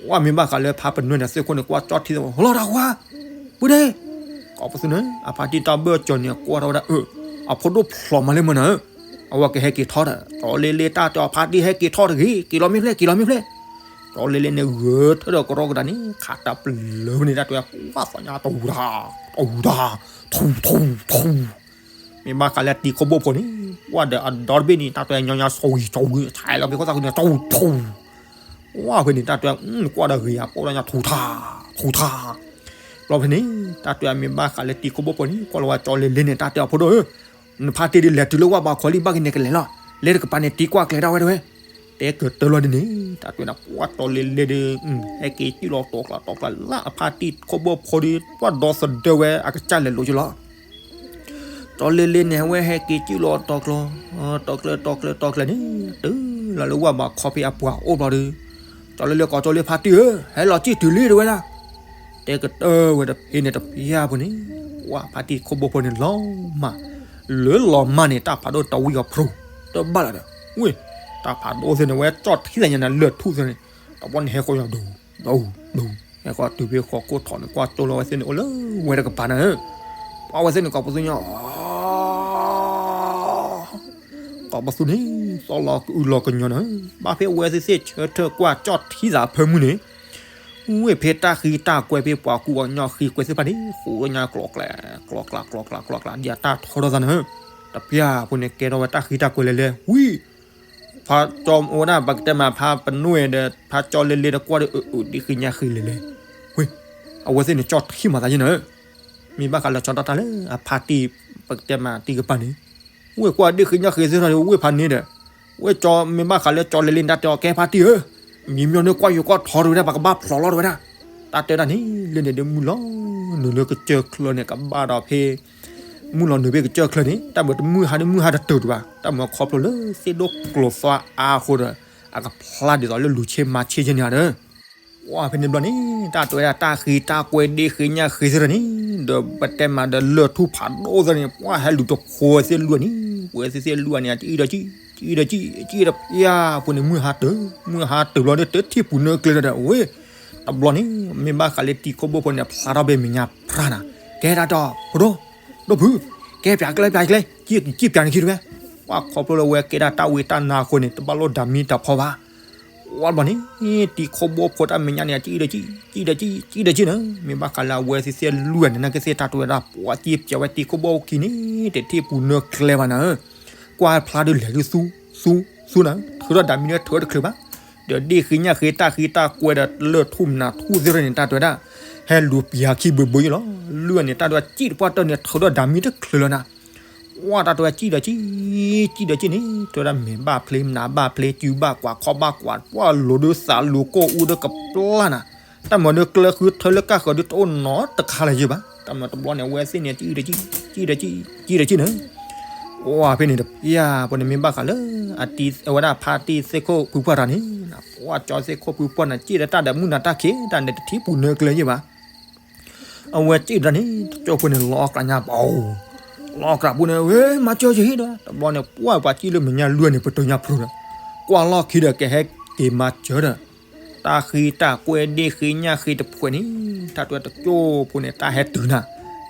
ဝဲမ့ၢ်ဘၣ်ဃးလၢဖါပနွဲၢ်န့ၣ် သ့ၣ်ခိၣ်န့ၣ် ကွၢ်ကၠီထံသဝဲ လီၤတၢ်ဝါ, ပုၢ်ဒ့, ကိးပသူန့ၣ် အဖါတံၢ်တၢ်ဘၢၣ်စၢၤန့ၣ် ကွၢ်ထီၣ်ဝဲဒၣ်အၢ, အဖိဒိၣ်ဖျိးမးလၢမုၢ်နၤဧၢ, အဝဲကဟဲက့ၤထီၣ်ဒီး ကၠီလ့လ့တၢ်တဲအီၤဖါတံၢ်ဟဲက့ၤထီၣ်တဂ့ၤ, က့ၤလီၤမ့ၢ်ဖျဲၣ် က့ၤလီၤမ့ၢ်ဖျဲၣ်, ကၠီလ့လ့န့ၣ် ဂဲၤထၢၣ်ဒီးကရီကဒါန့ၣ် ခးတၢ်ပလၢၤန့ၣ် တၢ်တဲဝဲ ကွၢ်သီညါတဝူၤတၢ်, တဝူၤတၢ်, ထူထူထူ မ့ၢ်ဘၣ်ဃးလၢတံၤခိၣ်ဘိၣ်ဖိန့ၣ် ကွၢ်ဒီးအဒီတဘ့ၣ်န့ၣ် တၢ်တဲညါညါ စီဝံၤစီဝံၤ ဆဲးလီၤဖဲခိၣ်သၣ်ဃုန့ၣ် တီၢ်ထူ, ဝဲဖဲန့ၣ် တၢ်တဲ ကွၢ်ဒီးဂ့ၤယၤ ကိးဒီးညါ ထူထါ ထူထါ, ဘျီဖဲန့ၣ် တၢ်တဲမ့ၢ်ဘၣ်ဃးလၢတံၤခိၣ်ဘိၣ်ဖိန့ၣ် ကွၢ်လီၤဝဲကၠီလ့လ့န့ၣ် တၢ်တဲအီၤဖိဒိၣ်ဧၢ, နဖါတံၢ်ဒ်လဲၤတုၤလၢဝၣ်ဘးခီလံ ဘၣ်က့ၤန့ၣ်ကလဲၤလီၤ, လဲၤတကပၤန့ၣ် တံၤကွၢ်ကျဲၤဒၣ်ဝဲတဝဲ, တဲကတၢၢ်လီၤဒ်န့ၣ် တၢ်တဲဒၣ် ပှၢ်ကၠီလ့လ့ဒီး ဟဲက့ၤစံၣ်လီၤတီၤကျးတီၤကျးလၢအဖါတံၢ်ခိၣ်ဘိၣ်ဖိဒီး ပှၢ်ဒီသဒၢဝဲအကစၢ်လဲၤလိၤကလီၤ ကၠီလ့လ့န့ၣ် အဝဲဟဲက့ၤစံၣ်လီၤတီၤကျီ, တီၤကျၢၤ တီၤကျၢၤ တီၤကျၢၤန့ၣ် တုၤလီၤလၢဝၣ်ဘးခီဖဲအပှၤအိၣ်ဘျီဒီး, ကၠီလ့လ့ကိးကၠီလ့ ဖါတံၢ်ဧၢ, ဟဲလီၤစံၣ်တုၤလံတဝဲဒၣ်, တဲကတၢၢ်ဝဲတဖဲန့ၣ်တဖျၢၣ်ဖိန့ၣ်, ပှၢ်ဖါတံၢ်ခိၣ်ဘိၣ်ဖိန့ၣ်လီၤမၢ်, လၢလီၤမၢ်န့ၣ် တၢ်ဖးဒိၣ်တဝံၣ်အီၤဖျိ, တဘၣ်လၢၤဒီး, ဝ့ၢ်, တၢ်ဖးဒိၣ်သ့ၣ်န့ၣ် ဝဲကၠီၣ်ထံသးညါန့ၣ် လၢၢ်ထူၣ်သ့ၣ်န့ၣ်, တဘျီန့ၣ်ဟဲဃီယီၤဒိၣ် ဒိၣ်ဒိၣ်, ဟဲဃီတုၤဖဲဃီခိၣ်ထီၣ်န့ၣ် ကွၢ်ကၠီလ့ဝဲသ့ၣ်န့ၣ် အိၣ်လၢဝဲတကပၤနၤဧၢ, ပှၢ်ဝဲသ့ၣ်န့ၣ် ကိးပသူညီ ကိးပသူန့ၣ် သီလီၤကအုလီၤကညီနၤ, ဘၣ်ဖဲဝဲသ့ၣ်သ့ၣ်ဆၢထၢၣ်ကွၢ်ကၠီၣ်ထံသးဖၢမုၢ်န့ၣ်, ဝ့ၢ်ဖဲတၢ်ဃံတၢ်ကွဲဖဲပှၤကူအီၤညီဃံကွဲသ့ၣ်တဖၣ်န့ၣ် ဃိးညါကျီကျဲ, ကျီကျး ကျီကျး ကျီကျး ဒ်အတၢ်ထီထီၣ်သးနၤဧၢ, တပျၢ်ဖိန့ၣ် ကဲထီၣ်ဝဲတၢ်ဃံတၢ်ကွဲလဲၤလဲၤ ဝံၤ ဖါကၠီအိၣ်ဝဲဒၣ် ပကတဲမး ဖါပနွဲၢ်ဒီး ဖါကၠီလ့လ့ဒီး ကွၢ်ဒီးအုးအုး ဒ့ၣ်ဃံညါဃံလဲၤလဲၤ, ဝ့ၢ်, အဝဲသ့ၣ်န့ၣ် ကၠီၣ်ထံမၤသးယဲနၤဧၢ, မ့ၢ်ဘၣ်ဃးလၢကၠီတၢ်တၢ်လၢ အဖါတံၢ် ပကတဲမးတံၢ်ကပၤန့ၣ်, ဝ့ၢ်ကွၢ်ဒ့ၣ်ဃံညါဃံသ့ၣ်ထီၣ်ဒီး ဝ့ၢ်ဖးန့ၣ်ဒီး, ဝ့ၢ်ကၠီမ့ၢ်ဘၣ်ဃးလၢကၠီလ့လ့န့ၣ် တၢ်တဲအီၤ ကဲဖါတံၢ်ဧၢ, မံၤမညီနုၢ်ကွၢ်ယိၤကွၢ်ထီတဝဲဒၣ် ပကဘၣ်ဖျိးလီၤတဝဲဒၣ်, တၢ်တဲဒၣ်န့ၣ် လၢန့ၣ်ဒီးမုၢ်လီၤနုာ်လၢကစၢၢ်ချၢန့ၣ် ကဘၣ်ဒီးဖဲ မုၢ်လီၤနုာ်ဖဲကစၢၢ်ချၢန့ၣ် တၢ်မၤတမုၢ်ဟါဒီးမုၢ်ဟါတတုၤတဘၣ် တၢ်မၤခီဖျိလၢသ့ၣ်ဒိၣ်ကျိၤသွါအါအဃိဒီး အကဖျါဒ်သိးလၢလူၤဆ့မၤဆ့ယဲန့ၣ်ဧါဒီး, ပှၢ်ဖဲန့ၣ်ဘျီန့ၣ် တၢ်တဲဝဲဒၣ်တၢ်ဃံတၢ်ကွဲဒ့ၣ်ဃံညါဃံသ့ၣ်ထီၣ်န့ၣ် ဒီးပတဲမးဒီးလၢၢ်ထူၣ်ဖးဒိၣ်သ့ၣ်န့ၣ် ပှၢ်ဟဲလူၤတဖိဝဲသ့ၣ်လွံၢ်န့ၣ် ဝဲသ့ၣ်သ့ၣ်လွံၢ်န့ၣ် အကံၣ်ဒီးကံၣ် ကံၣ်ဒီးကံၣ် ကံၣ်ဒီးဖၠၣ်ဖိန့ၣ် မုၢ်ဟါတုၤ မုၢ်ဟါတုၤဘျီဒီး တထံၣ်ပူၤနၢကျဲလၢၤဒီး ဝ့ၢ် တဘျီန့ၣ် မ့ၢ်ဘၣ်ဃးလၢတံၤခိၣ်ဘိၣ်ဖိန့ၣ် ဖျါထီၣ်ဘၣ်မဲာ်ညါပြၢ်နၤ, ကဲဒၣ်ဒီး ဖိဒိၣ် ဒိၣ်ဖု ကဲပၠးကျဲပၠးကျဲ ကံၣ်ပၠးနခံတဝဲ, ပှၢ်ခီဖျိလၢဝဲကဲဒၣ်တၢ်ဝံတၢ်နါအဃိန့ၣ် တဘၣ်လိၣ်ဒၣ်မံတၢ်ဖီဘၣ် ဝံၤဘျီန့ၣ် တံၤခိၣ်ဘိၣ်ဖိတၢ်မဲာ်ညါန့ၣ် ကံၣ်ဒီးကံၣ် ကံၣ်ဒီးကံၣ် ကံၣ်ဒီးကံၣ်န့ၣ် မ့ၢ်ဘၣ်ဃးလၢအဝဲသ့ၣ်သ့ၣ်လွံၢ်န့ၣ် နာ်က့သ့ၣ်တၢ်တဲဝဲဒၣ် ပှၤကံၣ်ပၠးဝဲတံၤခိၣ်ဘိၣ်ခံန့ၣ် တထံၣ်ပူၤနၢကျဲဘၣ်နၤဧၢ, ကွၢ်ဖျါဒုးလဲၤဒုးသူ သူ သူနၤ ထုးထီၣ်ဒၣ်မံၤဒီးထုးထီၣ်တချုးဘၣ်, ဒီးဒ့ၣ်ဃံညၣ်ဃံတၢ်ဃံတၢ်ကွဲဒီးလၢၢ်ထူၣ်နၢ်ထူၣ်သ့ၣ်ထီၣ်န့ၣ် တၢ်တဲဝဲဒၣ် ဟဲလူၤပၠးခံဘၢဘၢယဲလီၤ, လွံၢ်န့ၣ် တၢ်တဲဝဲကံၣ်တပှၢ်တၢၢ်န့ၣ် ထုးထီၣ်ဒၣ်မံၤတချုးလၢၤနၤ ဝံၤတၢ်တဲဝဲကံၣ်ဒီးကံၣ် ကံၣ်ဒီးကံၣ်န့ၣ် တဲဝဲဒၣ်မဲာ်ဘၣ်ဖျ့ နါဘၣ်ဖျ့ စုဘၣ်ကွၢ် ခီၣ်ဘၣ်ကွၢ် ပှၢ်လိၤဒုးသးလိၤကိၢ်အူဒုးကပျၢ်နၤ, တၢ်မၤဒုးကျဲဃုထၢလၢကၢ်ဃၢၤဒုးတအိၣ်နီတခါလၢၤယဲၢ်ဘၣ်, တၢ်မၤတဘျီန့ၣ် အဝဲသ့ၣ်န့ၣ် ကံၣ်ဒီးကံၣ် ကံၣ်ဒီးကံၣ် ကံၣ်ဒီးကံၣ်န့ၣ် ဝံၤဖဲန့ၣ်တပျၢ်ဖိန့ၣ် မ့ၢ်ဘၣ်ဃးလၢ အဝဲဒၣ်ဖါတံၢ်သ့ၣ်ခိၣ်ဖုပှၢ်တၢ်န့ၣ် ပှၢ်ကၠီသ့ၣ်ခိၣ်ဖုပှၢ်န့ၣ် ကံၣ်ဒီးတၢ်ဒီးမုၢ်နၤတၢ်ခံးတၢ်န့ၣ် တထံၣ်ပူၤနၢကျဲယဲၢ်ဘၣ် အဝဲကံၣ်ဒီးန့ၣ် တကၠိဖိန့ၣ် လီၤအီၣ်ကျးညါပီၤ, လီၤအီၣ်ကျးဖိန့ၣ် ဝဲမၤစၢၤက့ၤဟ့ၣ်ဒီး တဘျီန့ၣ် ပှၢ်ပှၤကံၣ်လၢမဲာ်ညါလွံၢ်န့ၣ် ပတုၤညါဖျိဒီး ကွၢ်လီၢ်ခံဒီးကဟဲက့ၤမၤစၢၤဒီး တၢ်ဃံတၢ်ကွဲဒ့ၣ်ဃံညၣ်ဃံတဖုန့ၣ် တၢ်တဲဝဲတကၠိဖိန့ၣ် တၢ်ဟဲတုၤနၤ,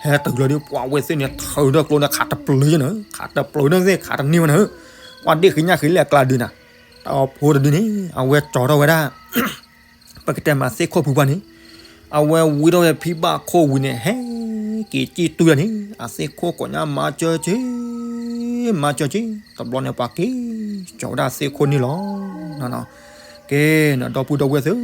ဟဲတုၤလီၤဒီး ပှၢ်ဝဲသ့ၣ်န့ၣ် ထုးထီၣ်ကျိန့ၣ် ခးတပျၢၤယဲၢ်နၤ, ခးတပျၢၤန့ၣ်သ့ၣ် ခးတန့ၢ်ဝဲနၤ, ပှၢ်ဒ့ၣ်ဃံညၣ်ဃံလၢအကျါဒုးနၤ, တၢ်အိၣ်ဖိတဒုန့ၣ် အဝဲကၠီထီၣ်ဝဲဒၣ် ပကတဲမးသ့ၣ်ခိၣ်ဖုပှၢ်န့ၣ် အဝဲဝံထီၣ်ဝဲဖံဘၣ်ခိၣ်ဝံၤန့ၣ် ဟဲက့ၤကံၣ်တူၢ်ယၤန့ၣ် အသ့ၣ်ခိၣ်ကိးညါမၤစၢၤက့ၤ မၤစၢၤက့ၤ တဘျီန့ၣ် ပှၤက့ၤကၠီဝဲဒၣ်သ့ၣ်ခိၣ်န့ၣ်လီၤ. ကဲနၤ ဒီပုၢ်ဒီဝဲၢ်သ့ၣ်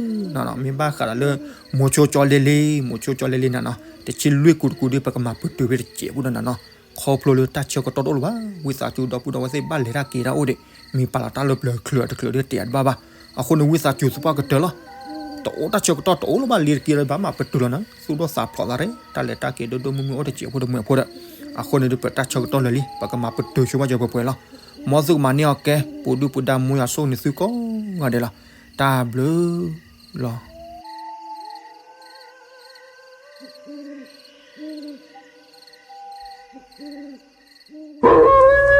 မ့ၢ်ဘၣ်ဃးဒီးလၢ မိၤဆိကၠီလ့လ့ မိၤဆိကၠီလ့လ့နၤနီၤ တဆံလွံၢ်ကူးတကူးဒီး ပကမၤပတုာ်ဖဲတစဲးဖိဒီးနၤနီၤ ခီဖျိလၢတၢ်ဆၢကတီၢ်တအိၣ်လၢၤဘၣ် ဝံသးစူၤ ဒီပုၢ်ဒီဝဲၢ်သ့ၣ် ဘၣ်လဲၤတၢ်က့ၤတၢ်အိၣ်ဒီး မ့ၢ်ပာ်လီၤတၢ်လၢပျၢၤတချုးတချုးဒီး တဲအဒိဘၣ်ဘၣ် အဃိန့ၣ် ဝံသးစူၤသပှၢ်ကတၢၢ်လီၤ. တအိၣ်တၢ်ဆၢကတီၢ်တအိၣ်လၢၤဘၣ် လ့ၤတက့ၢ်လၢၤဘၣ် မၤပတုာ်လီၤနၤ သူၣ်ဒိၣ်သးဖျိးသးရ့ၣ် တၢ်လဲၤတၢ်က့ၤဒိၣ်ဒိၣ်မုၢ်မုၢ်အိၣ်တစဲးဖိတမှဲးဖိဒီး အဃိန့ၣ်ဒုး ပတၢ်ဆၢကတီၢ်လၢာ်လံ ပကမၤပတုာ်ဆိဘၣ်က့ၤပှဲၤပှဲၤလီၤ. မ်သုကမၤန့ၢ်အီၤကဲ ပူၤဒုၣ်ပူၤဒါ မူယၤဆိၣ်န့ၢ်သုကိးဂၤဒဲးလီၤ. တၢ်ဘျုးလီၤ.